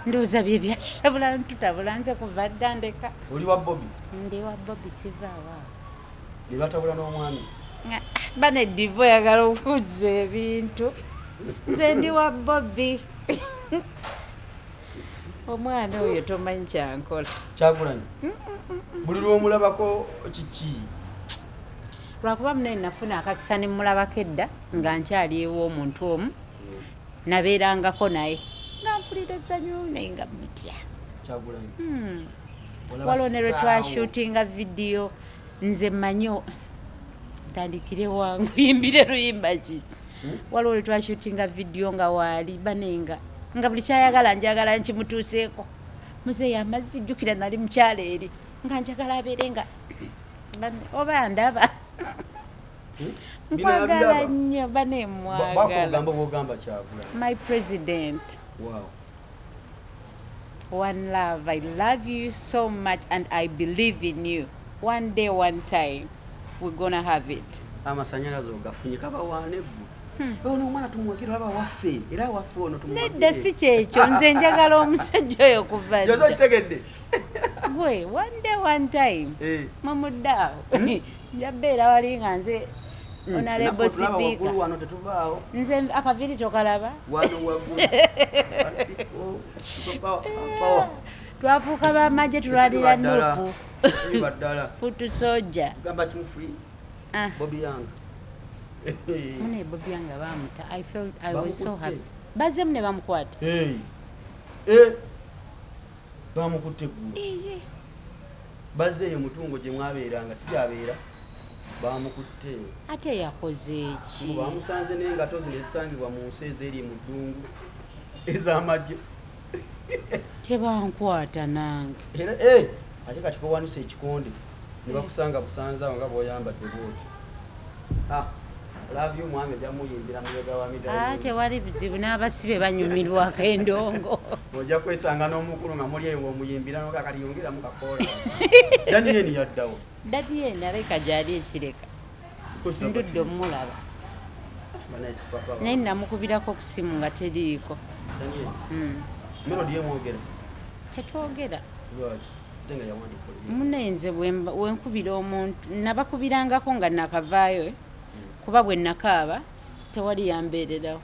Ndowooza bye byatutabula ntutabula, nze kuva dda ndeka. Oli wa Bobby? Ndi wa Bobby, sivaawo. Ne batabula n'omwami? Bane divo oyagala okuzza ebintu. Nze ndi wa Bobby. Omwana oyo tomanyi kyankola. Kyagulanyi? Buli lw'omulabako kiki? Lwakuba munene nafuna akakisa ne mmulabako edda nga nkyali ew'omuntu omu, nabeerangako naye nga mpulira essanyu naye nga mutya. Kyagulanyi? Waliwo ne lwe twashuutinga vidiyo, nze mmanyi ntandikire wangu yimbire luyimba ki. Waliwo lwe twashuutinga vidiyo nga waali banenga Nga buli kyayagala njagala nkimutuuseeko. Muzeeyi amazzi jjukira nali mukyalo eri nga njagala abeere nga oba ndaba. Nkwagala nnyo banemwagala. My president. Wow. One love. I love you so much and I believe in you. One day, one time, we're gonna have it. Amasanyalaze ogafunye kabawaane ggwe. Ono omwana tumuwagira olaba waffe era waffe ono tumuwagire. Nedda si kyekyo, nze njagala omusajja oyo kuva dda. Yozo okitegedde? Gwe, one day, one time, mumuddaawo. Nja bbeera wali nga nze honorable speaker. Wano tetuvaawo. Nze akaviiri tokalaba? Wano waggulu. Twafuuka b'amagye tulwanira Nuupu. Futu soldier. Gamba kimu free. Bobi Young. Mune Bobi Young bamuta. I felt I was so happy. Bazemu ne bamukwata. Hey. Bamukutte gulu. Bazzeeyo mutungo gye mwabeeranga si gyabeera. Bamukutte. Ate yakoze ki? Bamusanze n'engato zino ezisangibwa mu nsi ez'eri mu ddungu ez'amagye. Tebankwata nange. Era ate kati kowanise ekikonde ne bakusanga busanze awo nga bw'oyambadde bw'otyo. Love you mwami jamuyimbira muyega wa midali. Tewali bizibu n'abasibe banyumirwako endongo. Ojja kwesanga n'omukulu nga muli eyo omuyimbira n'oga kati yongeramu kakoola. Daniel yaddawo. Daniel aleka gyali ekireka. Ndudde omulaba. Naye namukubirako ku ssimu nga teriiko. Daniel? Melody ye mwogera? Tetwogera. Lwaki? Munne nze wenkubira omuntu nabakubirangako nga nakavaayo kuba bwe nakaaba tewali yambeererawo.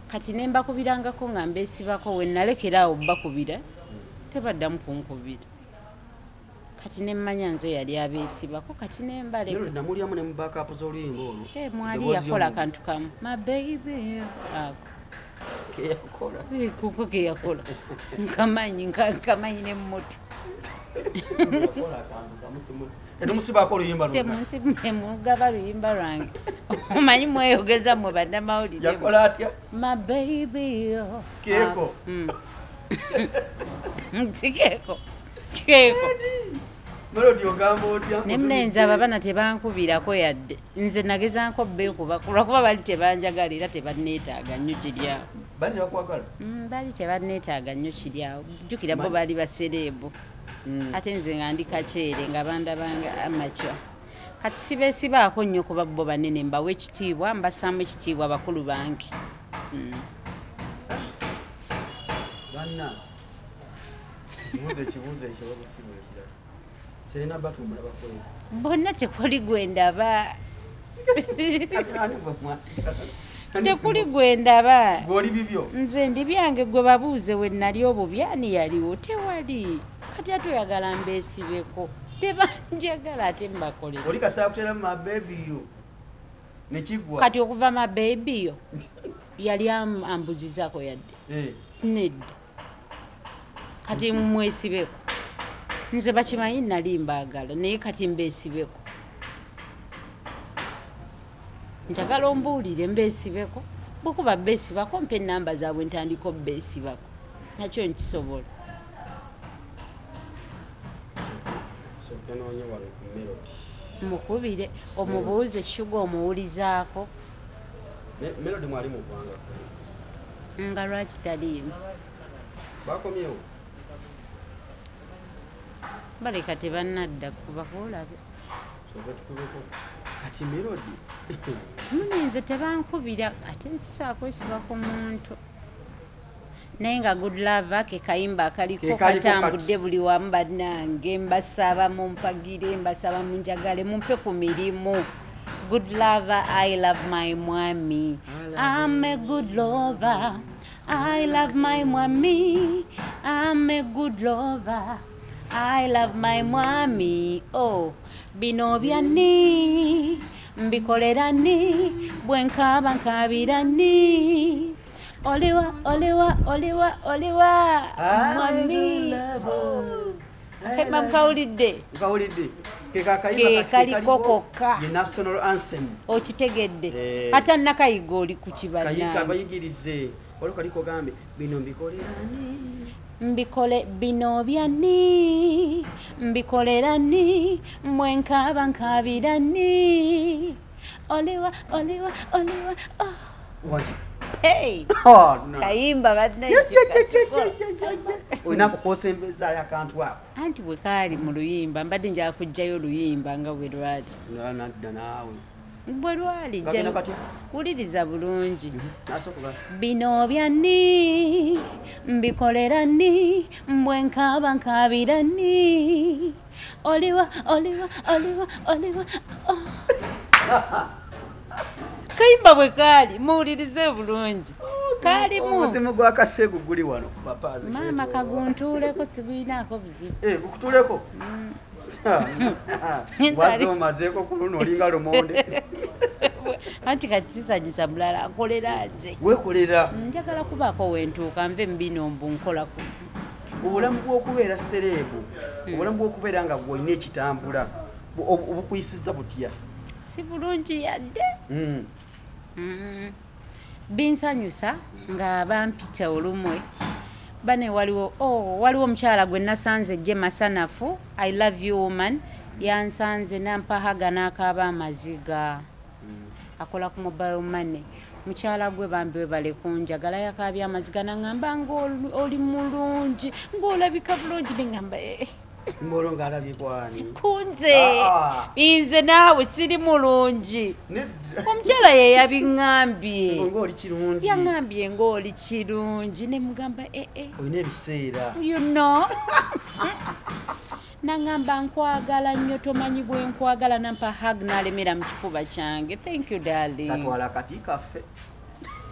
Kati ne mbakubirangako nga mbeesibako we nalekera awo bakubira tebaddamu kunkubira. Kati ne mmanya nze yali abeesibako kati ne mbaleka. Namulyamu ne mu backup z'oluyimba olwo. Mwali yakola akantu kamu. My baby ako. Keyakola. Kuko keyakola. Nkamanyi ne mmutu. Temusibaako oluyimba lwonna. Temugaba luyimba lwange. Omanyi mweyogeza mmwe bannamawulire. Yakola atya? My baby. Keeko. Si keeko. Keeko. Melody ogamba otya? Ne munenze abo abaana tebankubirako yadde. Nze nagezaako beekuba lwakuba bali tebanjagala era tebanneetaaga nnyo kiri awo. Bali tebakwagala? Bali tebanneetaaga nnyo kiri awo. Jjukira bo baali basereebu. Ate nze nga ndi kakyere nga bandabanga amakya. Kati sibeesibaako nnyo kuba bo banene mbawa ekitiibwa mbassaamu ekitiibwa bakulu bange. Banna mbuuza ekibuuzo ekyo bakusiibula ekirala. Serena batumula bakola. Bonna tekuli gwe ndaba. Tekuli gwe ndaba. Gw'oli bibyo? Nze ndi byange gwe babuuze we nali obubi ani yaliwo tewali. Kati ate oyagala mbeesibeko. Tebanjagala ate mbakolere. Oli kaseera kutera ma baby yo. Ne kigwa. Kati okuva ma baby yo yali ambuzizaako yadde. Nedda. Kati mwesibeko. Nze bakimanyi nali mbaagala naye kati mbeesibeko. Njagala ombuulire mbeesibeko. Bwekuba mbeesibako mpa ennamba zaabwe ntandika obbeesibako. Nakyo nkisobola. Mukubire omubuuze Shuga omuwulizaako. Melody mwali mu ggwanga. Nga lwaki taliimu? Bakomyewo? Baleka tebannadda kuba olabe. Kati Melody. Munne nze tebankubira ate nsisaako esiba ku muntu. Naye nga good lover ke kayimba akaliko katambudde buli wamu bannange mbasaba mumpagire mbasaba munjagale mumpe ku mirimu. Good lover, I love my mwami. I'm a good lover. I love my mwami. I'm a good lover. I love my mwami. Oh, bino byani mbikolera ni bwe nkaaba nkaabira ni. Oliwa, oliwa, oliwa, oliwa. Mwami. Akayimba mukawulidde. Mukawulidde. Ke kaliko kokka. Ye national anthem. Okitegedde. Ate nnakayiga oli ku kibanna. Kayiga bayigirize. Waliwo kaliko gambe bino mbikolerani. Mbikole bino byani mbikolerani mwe nkaba nkabirani oliwa oliwa oliwa oh. Wangi. Hey. Oh, no. Kayimba badde olina kukosembezaayo akantu ako. Anti bwe kaali mu luyimba mbadde njagala kuggyayo oluyimba nga bwe lwali. Nadda naawe. Bwe lwali Gagenda kati? Wuliriza bulungi. Nasooka. Bino byani mbikolerani mbwe nkaba nkabirani oliwa oliwa oliwa oliwa oh. Kayimba bwe kaali muwulirize bulungi. Kaalimu omuzimu gwa Kaseegu guli wano ku papaazi. Maama kaguntuuleko sibulinaako buzibu. Gukutuuleko? Wazze omazeeko ku luno olinga lumonde. Anti kati sisanyusa mulala nkolera nze. Weekolera? Njagala kubaako wentuuka nve mu bino mbu nkolako. Obulamu bw'okubeera sereebu, obulamu bw'okubeera nga gw'olina ekitambula, obukuyisizza butya? Si bulungi yadde. Binsanyusa nga bampita olumwe. Bane waliwo waliwo omukyala gwe nasanze gye masanafu, I love you woman, yansanze nampahaga n'akaaba amaziga. Akola ku mobile money. Mukyala gwe bambi webale kunjagala yakaabye amaziga n'aŋŋamba ng'oli mulungi, ng'olabika bulungi, ne ŋŋamba Mbolo ng'alabye kwani? Kunze. Nze naawe siri mulungi. Omukyala ye yabiŋŋambye. Ng'oli kirungi. Yaŋŋambye ng'oli kirungi ne mugamba Olina ebiseera. You know. Naŋŋamba nkwagala nnyo tomanyi bwe nkwagala nampa hug n'alemera mu kifuba kyange. Thank you darling. Tatwala akati kaffe.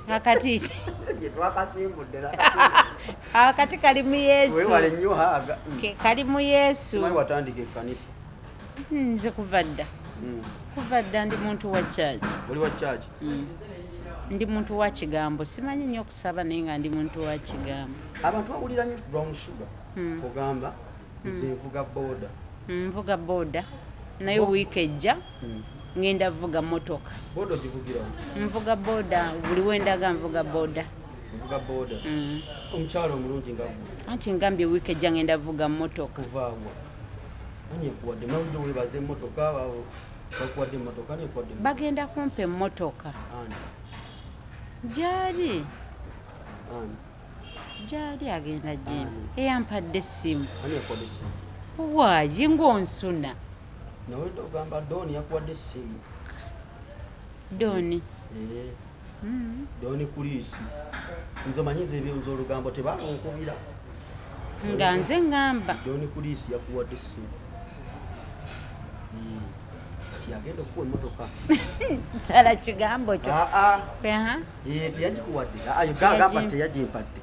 Akati ki? Gye twakasimbudde Akati kali mu Yesu. Weewale nnyo haga. Kali mu Yesu. Simanyi watandika ekkanisa. Nze kuva dda. Kuva dda ndi muntu wa church. Oli wa church? Ndi muntu wa kigambo. Simanyi nnyo okusaba naye nga ndi muntu wa kigambo. Abantu bawulira nnyo brown sugar. Ogamba nze nvuga boda. Nvuga boda. Naye wiiki ejja ngenda vuga motoka. Boda ogivugirawo? Nvuga boda buli wendaga nvuga boda. Nvuga boda. Omukyala omulungi nga ggwe. Anti ngambye wiiki ejja ngenda vuga motoka. Kuvaawa. Ani ekuwadde? Mawulire weebaza emmotoka, bakuwadde emmotoka, ani ekuwadde emmotoka? Bagenda kumpa emmotoka. Ani? Gyali. Ani? Gyali agenda gyembi. Eyampadde essimu. Ani ekuwadde essimu? Waayi ng'onsuna. Nawe ogamba Doni yakuwadde essimu. Doni. Doni Kulisi. Nze omanyi nze ebyo olugambo tebalunkubira. Nga nze ŋŋamba. Doni Kulisi yakuwadde essimu. Kati agenda okukuwa emmotoka. Nsala kigambo kyo. Teyagikuwadde. Gamba teyagimpadde.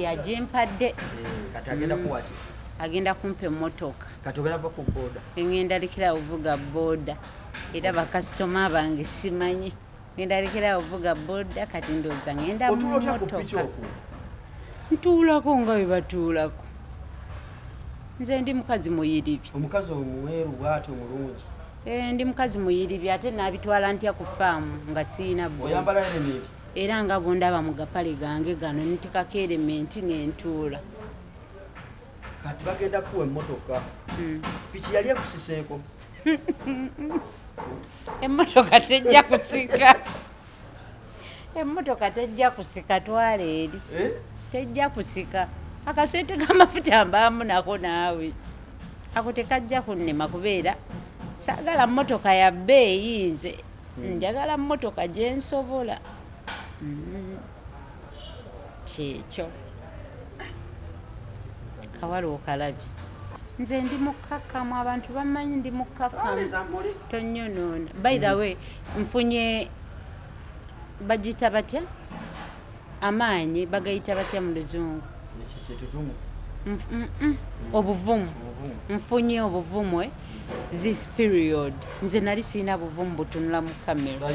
Yagimpadde. Kati agenda kuwa ki? Agenda kumpa emmotoka. Kati ogenda va ku boda? Ngenda lekera ovuga boda. Era bakasitoma bange simanyi. Ngenda lekera ovuga boda kati ndowooza ngenda mu Otuula otya ku piki mmotoka. okwo? Ntuulako nga bwe batuulako. Nze ndi mukazi muyiribi. Omukazi omweru bw'atyo omulungi. Ndi mukazi muyiribi ate naabitwala ntya ku faamu nga siyina boda. Oyambala elementi? Era nga bw'ondaba mu gapale gange gano ntekako elementi n'entuula. Kati bagenda kuwa emmotoka. Piki yali ekusiseeko? Emmotoka tejja kusika. Emmotoka tejja kusika twala eri. Tejja kusika. Akasente k'amafuta mbaamu nako naawe. Ako tekajja kunnema kubeera saagala mmotoka ya bbeeyi nze. Njagala mmotoka gye nsobola. Kyekyo. Kawala okalabye. Nze ndi mukkakkamu, abantu bamanyi ndi mukkakkamu. Tonyonoona. By the way, nfunye bagiyita batya? Amaanyi bagayita batya mu Luzungu? Obuvumu. Nfunye obuvumu this period. Nze nali sirina buvumu butunula mu kamera.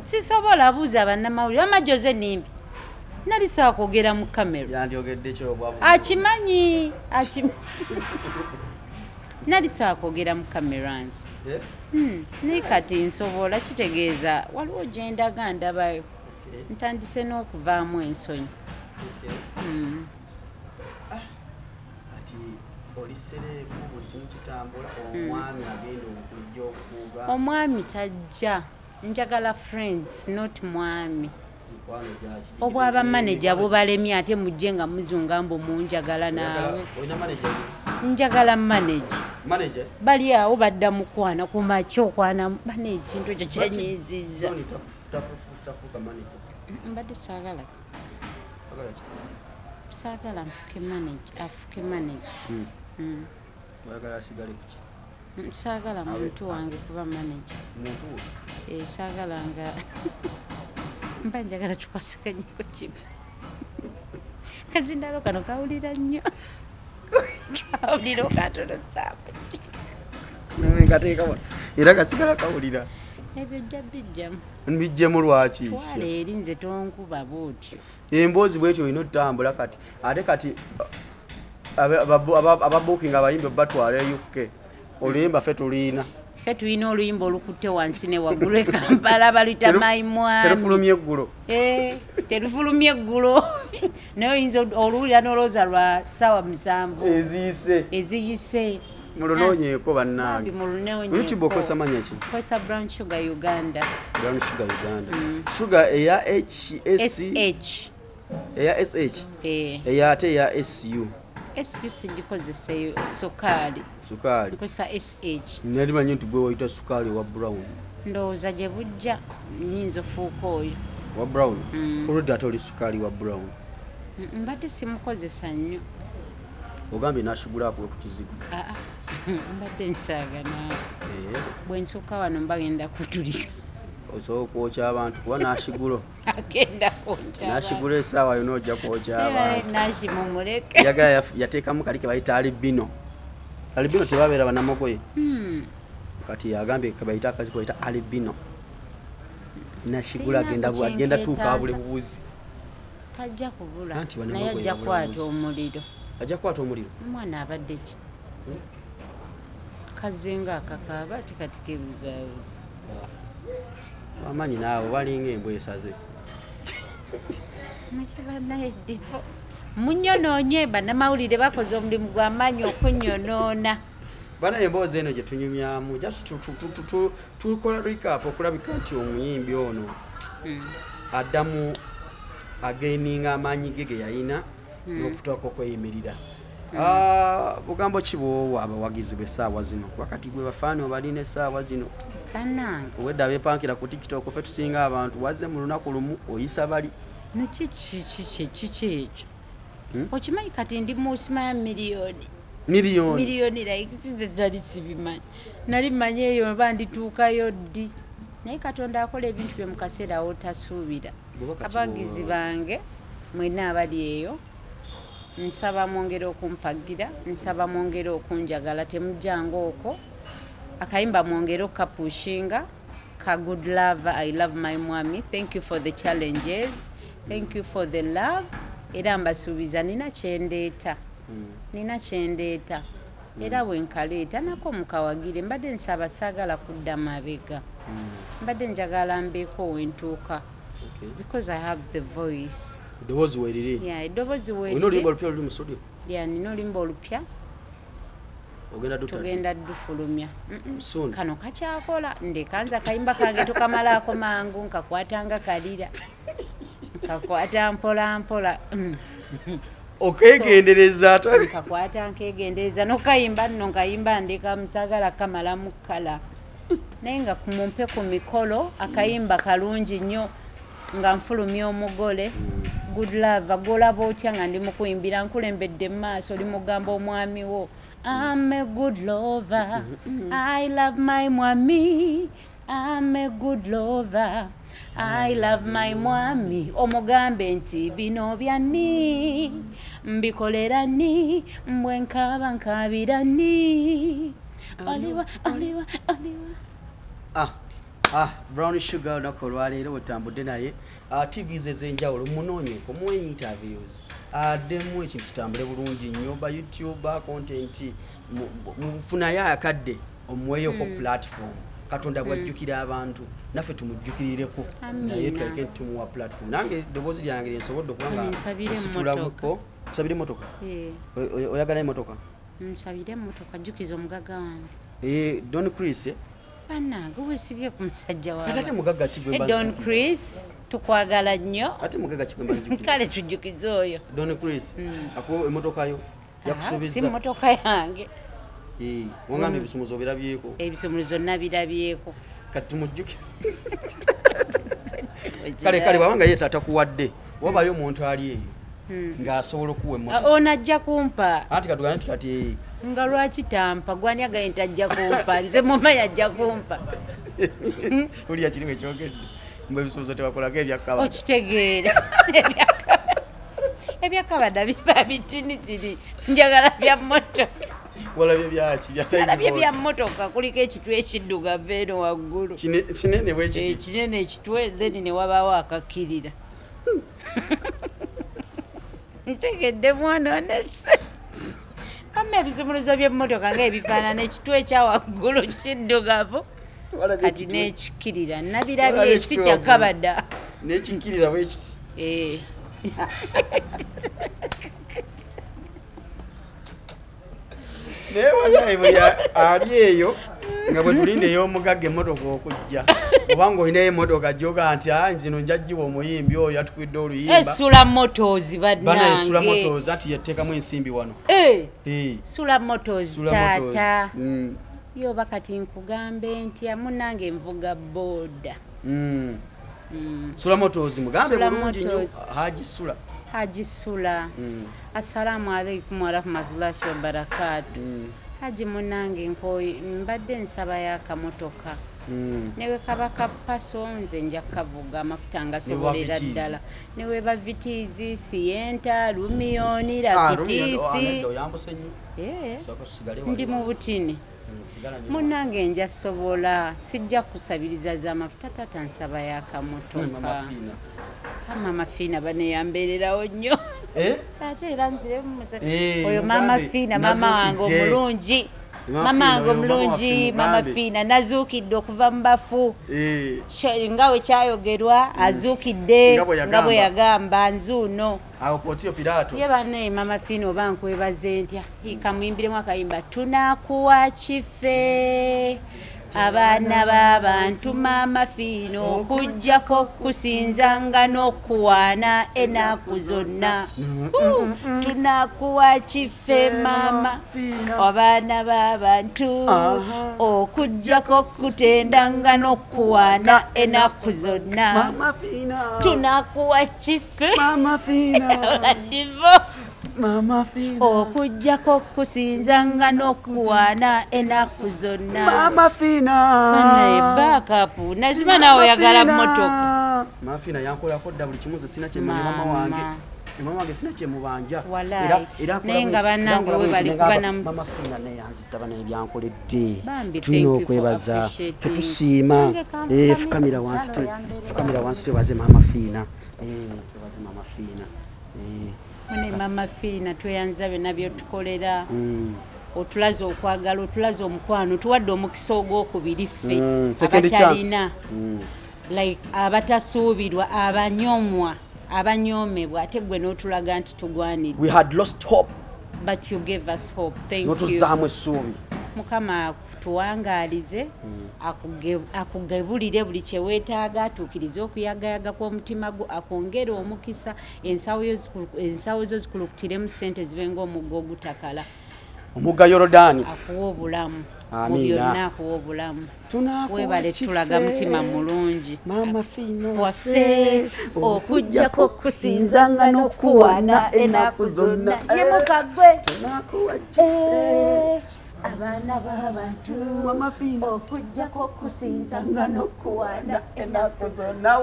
Sisobola buuza bannamawulire amajoze nimbi. Nali sobola kwogera mu kamera. Yandyogedde ki obwavu? Akimanyi, Nali sobola kwogera mu kamera nze. Naye kati nsobola, kitegeeza waliwo gye ndaga ndabayo. Ntandise n'okuvaamu ensonyi. Ati oli celeb, buli kimu kitambula, omwami agenda okujja okukuga? Omwami tajja, njagala friends, not mwami. Obwaba manager bubalemye, ate mujje nga muzunga mbu munjagala naawe. Olina manager? Njagala manager. Manager? Bali awo badda mukwana ku makya, okwana bana, ekintu ekyo kyanyiizizza. John tafuuka manager? Mbadde saagala. Oyagala ki? Saagala nfuke manager, afuke manager. Oyagala asigale kuki? Saagala muntu wange kuba manager. Muntu wo? Eh, saagala, nga mba njagala tukwasaganyeko kimu. Kazindalo kano kawulira nnyo, kawulira okatono saapu. Nkateeka wano era kasigala kawulira. Ebyo ojja bijjamu. Mbijjemu lwaki? Twala eri, nze tonkuba bwotyo. Emboozi bwetyo olina otutambula kati, ate kati ababuukinga abayimbi batwala e UK, oluyimba ffe tuliina. Ffe tulina oluyimba olukutte wansi ne waggulu e Kampala, baluyita My Mwami. Terufulumya eggulo. Eh, terufulumya eggulo, naye oyinza oluwulira n'olowooza lwa ssaawa 7 eziyise. Eziyise. Mulunoonyeeko bannange. Bambi. YouTube okozesa manya ki? Kozesa Brown Sugar Uganda. Brown Sugar Uganda. Sugar eya H S? SH. Eya SH? Eh. Eya ate eya SU? SU sigikozeseyo, sukaali. Sukaali. Nkozesa SH. Nali manyi nti gwe wayita sukaali wa brown. Ndowooza gye bujja nyinza ofuuka oyo. Wa brown. Olwedde ate oli sukaali wa brown. Mbadde simukozesa nnyo. Ogambye nashigula akuwe ku kizigo. Aa, mbadde nsaaga naawe. Eh, Bwe nsukka wano mba ngenda kutulika. Osobola okwokya abantu kuba nashigulo. Agenda kwokya. Nashigula esaawa yona ojja kwokya abantu. Nashi mumuleke. Yagala yateekamu kali ke bayita albino. Albino tebabeera banamogoye. Kati yagambye ke bayita akazi ke bayita albino. Nashigula Sirina agenda agenda tuuka abule kukyenkeetaaza. bubuzi. Tajja kubula. Anti Naye bannamagoye ajja babula kwata bubuzi. omuliro. Ajja kukwata omuliro. Omwana abadde ki kazinga akakaaba ati kati kebuzaabuza. Amanyi naawe balinga embwa esaze. Nakibannaeddivo munyonoonye, bannamawulire bakoze omulimu gw'amaanyi okunyonoona. Bana, emboozi eno gye tunyumyamu, just tukola recap okulabika nti omuyimbi ono addamu againinga amaanyi ge ge yalina n'okutuuka okweyimirira. Ah, bugambo ki bwowa abawagizi bw'essaawa zino, kuba kati gwe bafaani obalina essaawa zino? Bannange. Obwedda abeepankira ku TikTok, ffe tusinga abantu wazze mu lunaku lumu oyisa bali. Naki kiki kiki ekyo? Okimanyi kati ndi musimaya miliyoni. Miliyoni? Miliyoni likes ze zali sibimanyi, nali mmanyi eyo oba ndituukayo ddi, naye Katonda akola ebintu bye mu kaseera wotasuubira. Bw'oba kati Abagizi bange mwenna abali eyo, nsaba mwongere okumpagira, nsaba mwongere okunjagala, temujjanga okwo akayimba, mwongere okukapushinga ka Good Love. I love my mwami. Thank you for the challenges, thank you for the love. Era mbasuubiza nina kyendeeta, nina kyendeeta, era bwe nkaleeta nako mukawagire. Mbadde nsaba, saagala kudda mabega, mbadde njagala mbeeko wentuuka because I have the voice. Eddoboozi weeriri. Yeah, eddoboozi Olina oluyimba weeriri. olupya oluli mu studio? Yeah, nina oluyimba olupya. Ogenda duta? Tugenda dufulumya. Soon. Kano kakyakola, ndeka nze akayimba kange tokamalaako mangu, nkakwatanga kalira, nkakwata mpola mpola. Okwegendereza. Nkakwata nkegendereza nokayimba nno, nkayimba ndeka musagala kamalamu kala, naye nga mumpe ku mikolo. Akayimba kalungi nnyo nga nfulumya omugole Good Love. Gwolaba otya nga ndi mukuyimbira, nkulembedde mu maaso, oli mugamba omwami wo, "I'm a good lover, I love my mwami. I'm a good lover, I love my mwami." Omugambe nti bino byani, mbikolera ni mbwe, nkaaba nkaabira ni oliwa oliwa oliwa. Ah, ah, Brown Sugar, olunaku olwaleero wetambudde naye. Ah, TVs ez'enjawulo munoonyeko, muwe interviews, addemu ekintu kitambule bulungi nnyo. Ba YouTube content mufunayo akadde. Omuweeyoko platform. Katonda bwajjukira abantu, naffe tumujjukirireko, naye tuleke tumuwa platform. Nange eddoboozi lyange lyensobodde okuba nga situlamuko. Nsabire emmotoka. Oyagala emmotoka? Nsabire emmotoka, jjukiza omugagga wange. Don Chris. Bannange weesibye ku musajja wawe. Ate mugagga ki gwe mba? Don Chris, tukwagala nnyo. Ate mugagga ki gwe mba nzijukiriza? Kale tujjukize oyo. Don Chris, akuwa emmotoka yo, yakusuubizza. Si mmotoka yange. Wangambye ebisumuzo obirabyeko. Ebisumuzo nabirabyeko. Kati tumujjuke. Kale kale bw'abanga ye taata kuwadde, wabayo omuntu ali eyo ng'asobola okuwa emmotoka. Ono ajja kumpa. Anti katugambe nti kati nga lwaki tampa? Gwani agaye nti ajja kumpa? Nze mumanyi ajja kumpa. Oliya kiri bwe kyogedde. Mbu ebisumuzo tebakolako ebyakabada. Okitegeera. Ebyakabada biba bitinitini. Njagala bya mmotoka. Walabye byaki? Bya side Walabye board. bya mmotoka, kuliko ekitwe ekiddugavu eno waggulu. Kinene bwe kiti. Kinene ekitwe, then ne wabaawo akakkirira. Ntegedde mwana onetse. Amma ebisumuluzo by'emmotoka ng'ebifaanana ekitwe ekya waggulu kiddugavu. Kati n'ekikkirira. Nabirabye si kya kabada. N'ekikkirira bwe kiti. Naye bannange buli ali eyo nga bwe tulinda ey'omugagga emmotoka okujja, obanga olinayo emmotoka gy'ogaa nti nzino nja giwa omuyimbi oyo atukwidde oluyimba. Esula Motors bannange. Bannange Sula Motors anti yateekamu ensimbi wano. Sula Motors taata. Yo kati nkugambe ntya munnange nvuga boda. Sula Motors mugambe bulungi nnyo Haji Sula. Haji Sula. Assalamu alaikum warahmatullahi wabarakatuh. Haji munnange mbadde nsaba y'akamotoka. Newe kaba kapaso nze nja kavuga amafuta ngasobolera ddala. Newe ba Vitizi, Sienta, Lumioni, Rakitisi. Ndi mu butini. Munnange nja sobola, sijja kusabiriza z'amafuta, taata nsaba y'akamotoka. Mama Fina baneyambeererawo nnyo. Ate era nziremu oyo Mama Fina, mama wange omulungi. Mama wange omulungi, Mama Fina nazuukidde okuva mu bafu. Nga bwe kyayogerwa azuukidde nga bwe yagamba nzuuno. Awo Pontiyo Piraato. Ye bannaye Mama Fina oba nkwebaze ntya. Kamuyimbiremu akayimba tunakuwa kife. Abaana b'abantu Mama Fina okuggyako kusinzanga n'okuwaana ennaku zonna. Tunakuwa kife mama abaana b'abantu okuggyako kutendanga n'okuwaana ennaku zonna. Tunakuwa kife Mama Fina. Oladivo. Mama Fina. Okuggyako kusinzanga n'okuwaana ennaku zonna. Mama Fina. Bannaye baakapu nazima naawe oyagala mmotoka. Mama Fina yankolako dda buli kimu nze sina kye mmanyi mama wange. Mama wange sina kye mubanja. Era naye nga bannange we bali kuba na Mama Fina neyanziza bana ebyankoledde. Tulina okwebaza, ffe tusiima. Fukamira wansi, fukamira wansi twebaze Mama Fina. Twebaze Mama Fina. Mune Mama Fina tweyanza byonna byotukolera. Otulaze okwagala, otulaze omukwano, tuwadde omukisa ogwokubiri ffe abatalina, like abatasuubirwa, abanyomwa, abanyoomebwa, ate gwe n'otulaga nti tugwanidde. We had lost hope. But you gave us hope. Thank you. N'otuzzaamu essuubi. Mukama akutuwangaalize, akugebulire buli kye weetaaga, atuukirize okuyagayaga kw'omutima gwo, akwongere omukisa, ensawo zo zikulukutiremu ssente zibe ng'omugga ogutakala. Omugga Yorodani. Akuwa obulamu. Amiina. Mu byonna akuwa obulamu. Webale tulaga mutima mulungi. Mama Fina waffe okuggyako kusinzanga n'okuwaana ennaku zonna. Yimuka ggwe. Tunakuwa kife. Abaana b'abantu Mama Fina okuggyako kusinzanga n'okuwaana ennaku zonna.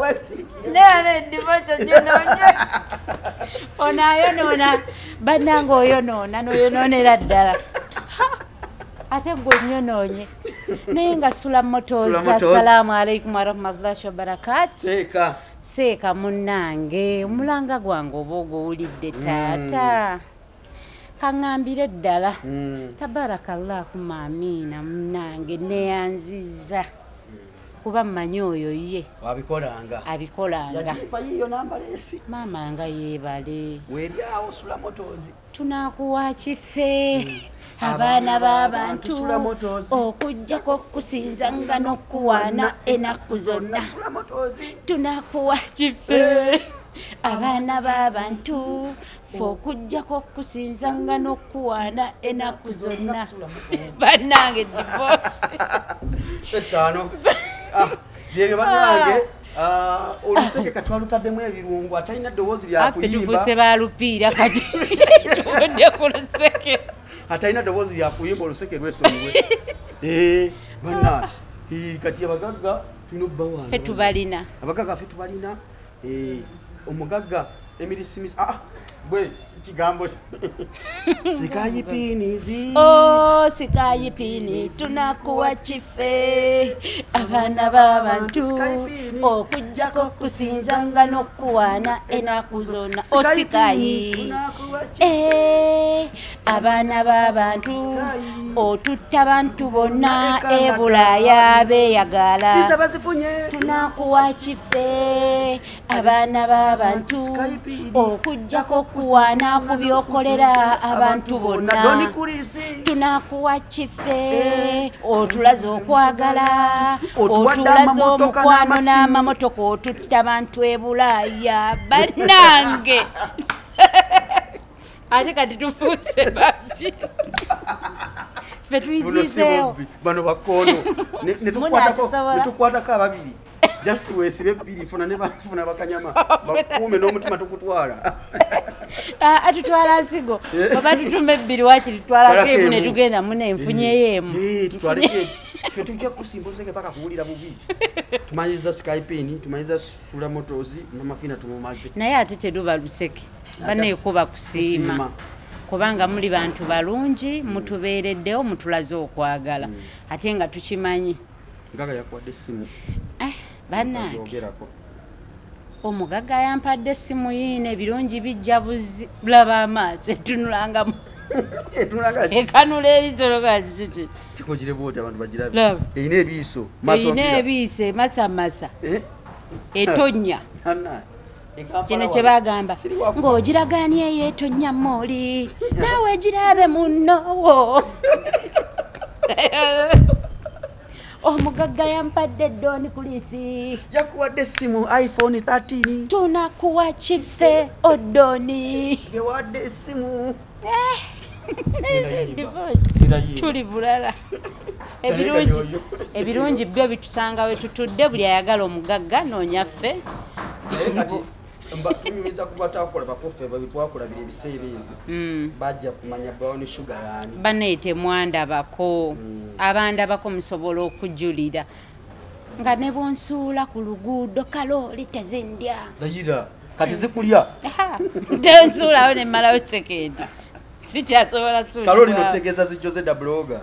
Naye eddiba kyo gyonoonye. Ono ayonoona bannange oyonoona n'oyonoonera ddala. Ate gwe nnyonoonye. Naye nga Sula Motors. Assalamu alaikum warahmatullahi wabarakatuh. Seeka. Seeka munnange, omulanga gwange oba ogwowulidde taata. Kaŋŋambire ddala. Tabarakallahu maamiina munnange neyanziza. Kuba mmanyi oyo ye. Abikolanga. Abikolanga. Yagipa yiyo namba lesi. Maama nga yeebale. Weeryawo Sula Motors. Tunaakuwa kife. Abaana b'abantu okujjako okusinza nga n'okuwaana ennaku zonna. Tunakuwa kife. Abaana b'abantu ffe okujjako okusinza nga n'okuwaana ennaku zonna. Bannange divorce. Etaano. Byebyo bannange. Oluseke katwalutaddemu ebirungo atalina ddoboozi lya kuyimba. Affe tufuuse balupiira kati. Tuvudde ku luseke. Atalina ddoboozi lya kuyimba oluseke lwesonyiwe. Bannange kati abagagga tulina obbawaana. Ffe tubalina. Abagagga ffe tubalina. Omugagga Emily Smith bwe kigambo sikayipinizi. Oh sikayipini tunakuwa kife abaana b'abantu okujjako okusinza nga n'okuwaana ennaku zonna. Oh sikayi abaana b'abantu otutta bantu bonna e Bulaaya beeyagala. Tunakuwa kife abaana b'abantu okujjako okuwaana ku by'okolera abantu bonna. Tunakuwa kife otulaze okwagala otulaze omukwano n'amamotoka otutta abantu e Bulaaya bannange. Ate kati tufuuse babbi. Ffe tuyizizeewo. Bano bakono ne tukwatako ababiri. Just weesibe bbiri funa ne bafuna bakanyama bakuume n'omutima tukutwala. Atutwala nsigo oba tutume ebbiri waakiri tutwalako emu ne tugenda mune enfunyeyo emu. Tutwaleko ffe tujja kusimba oluseke paka kuwulira bubi. Tumanyiza Skype, tumanyiza Sula Motors, Mama Fina tumumaze. Naye ate teruba luseke banneekuba kusiima. Kubanga muli bantu balungi mutubeereddewo mutulaze okwagala ate nga tukimanyi. Mugagga yakuwadde essimu. Bannange omugagga yampadde essimu yiino ebirungi bijja buzi bulaba amaaso etunulangamu ekanula erisolo kiki kikogire bwoti abantu bagirabe erina ebiiso erina ebiiso emasamasa etonnya kino kye bagamba ng'ogiragaanye eyo etonnya mooli naawe girabe munnowo. Omugagga yampadde Don Kulisi. Yakuwadde essimu iPhone 13. Tunakuwa kife Odoni. Yawadde essimu. Tuli bulala. Ebirungi byo bitusanga we tutudde buli ayagala omugagga noonya ffe. Tunyumiza kuba takola bakoffe babitwakola biri ebiseera ebyo. Bajja kumanya brown sugar yani. Banne temwandabako. Abandabako musobola okujulira. Nga ne bonsuula ku luguudo kalooli tezindya. Layira kati zikulya. Tensuulawo ne mmalawo sekendi. Sikyasobola suula. Kalooli notegeeza zijjoze da blogger.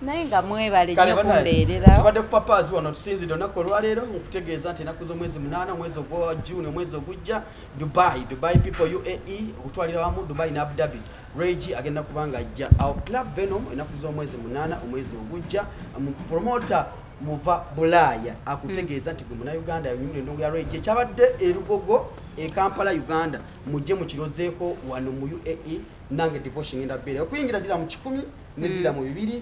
Naye nga mwebale nnyo kumbeererawo. Tubadde ku Papazi wano tusinzidde olunaku olwaleero nkutegeeza nti ennaku z'omwezi 8 omwezi ogwa June omwezi ogujja Dubai, Dubai people UAE okutwalira wamu Dubai ne Abu Dhabi. Regi agenda kubanga ajja awo Club Venom ennaku z'omwezi 8 omwezi ogujja promoter muva Bulaaya akutegeeza nti gwe Munnayuganda yanyumira endongo ya Regi ekyabadde e Lugogo e Kampala Uganda mujje mukirozeeko wano mu UAE nange Devotion ngenda bbeera okuyingira ddira mu 100 neddira mu 200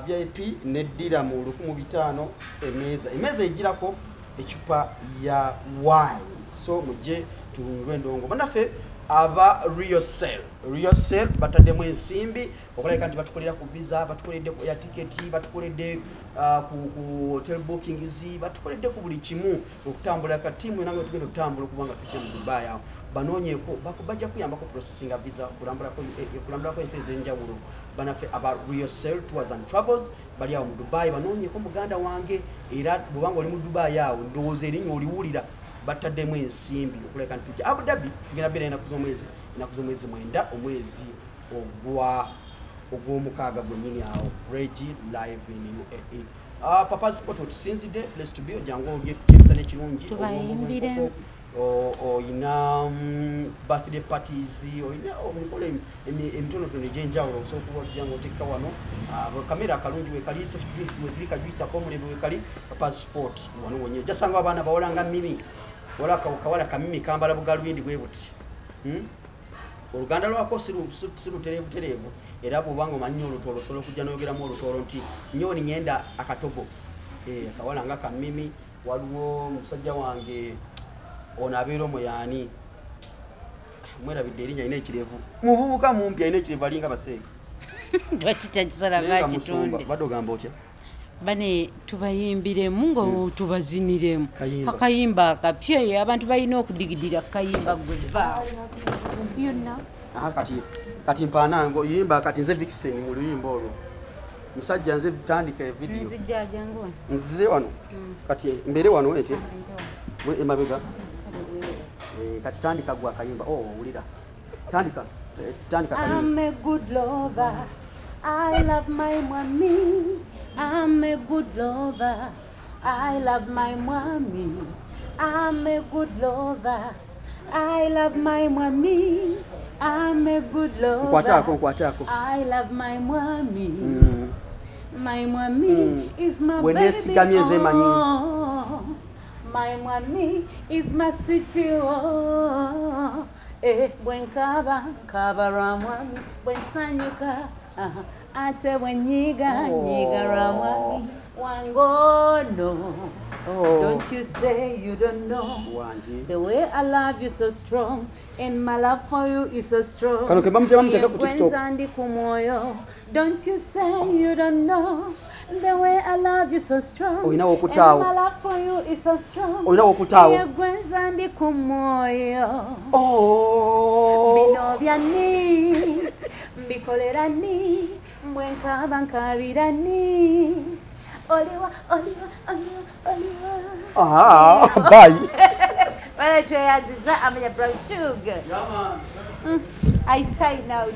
VIP neddira mu 1500 emmeeza egirako ecupa ya wine so mujje tunywe endongo bannaffe aba Real Cell bataddemu ensimbi okulabika nti batukolera ku visa, batukoledde ku air ticket, batukoledde ku hotel bookings, batukoledde ku buli kimu okutambula. Ka ttiimu yonna nga tugenda okutambula okubanga tujja mu Dubai awo banoonyeeko bajja kuyambako processing visa okulambulako ensi ez'enjawulo. Bannaffe aba Real Cell Tours and Travels bali awo mu Dubai, banoonyeeko muganda wange, era bw'obanga oli mu Dubai awo ndowooza erinnya oliwulira bataddemu ensimbi okulabika nti tujja Abu Dhabi. Tugenda beera ennaku z'omwezi 9 omwezi ogw'omukaaga gwennyini awo Regi live in UAE. Papa's Spot otusinzidde, place to be, ojjangu olye kukyebisa n'ekirungi tubayimbire. Oyina birthday parties, oyina omukolo emitonotono egy'enjawulo, osobola okuba ojja ng'otekka wano. Kamera akalungi wekali, soft drinks weziri, kajuice ak'omulembe wekali, passport wano wonyini ojasanga abaana bawala nga Mimi, wala kawala kamimi kambala bugalubindi bwe buti. Oluganda lwako si lutereevu tereevu, era bw'oba nga omanyi olutoolo osobola okujja n'oyogeramu olutoolo nti nnyoni ngenda akatogo. Akawala nga kamimi. Waliwo omusajja wange ono abeera omwe yaani, mwerabidde erinnya, alina ekirevu, muvubuka mumpi, alina ekirevu, alinga baseeka. Lwaki takisala? Naye nga musumba. Bakitunde. Badde ogamba otya? Bane tubayimbiremu nga tubaziniremu. Kayimba. Akayimba akapya, abantu balina okudigidira kayimba gwe vaawo yonna. Aha, kati mpaanango yimba kati nze Vixen mu luyimba olwo musajja nze tandika evidiyo. Nzijjajangu. Nzize wano kati mbeere wano ente emabega. Kati tandika gwe akayimba. Oh, owulira, tandika. Tandika kayimba. I'm a good lover. I love my mommy. I'm a good lover. I love my mommy. I'm a good lover. I love my mommy. I'm a good lover. Nkwataako, nkwataako. I love my mommy. My mommy is my Bwe baby. neesigamye nze manyi. Oh. My mommy is my sweetie. Oh. Eh, bwe nkaba nkaba lwa mwami, bwe nsanyuka, aha, ate bwe nyiga nyiga lwa mwami wange ono. Oh. Don't you say you don't know Wangi. the way I love you so strong and my love for you is so strong. Kano ke bamutema muteeka ku TikTok. Yegwenza ndi ku mwoyo. Don't you say you don't know the way I love you so strong. Olina w'okutaawo. And my love for you is so strong. Olina w'okutaawo. Yegwenza ndi ku mwoyo. Oh. Bino byani mbikolera ni mbwe nkaba nkabira ni oliwa oliwa oliwa oliwa. Ah, bye. Wale tweyanziza amanya Brown Sugar. I sign out.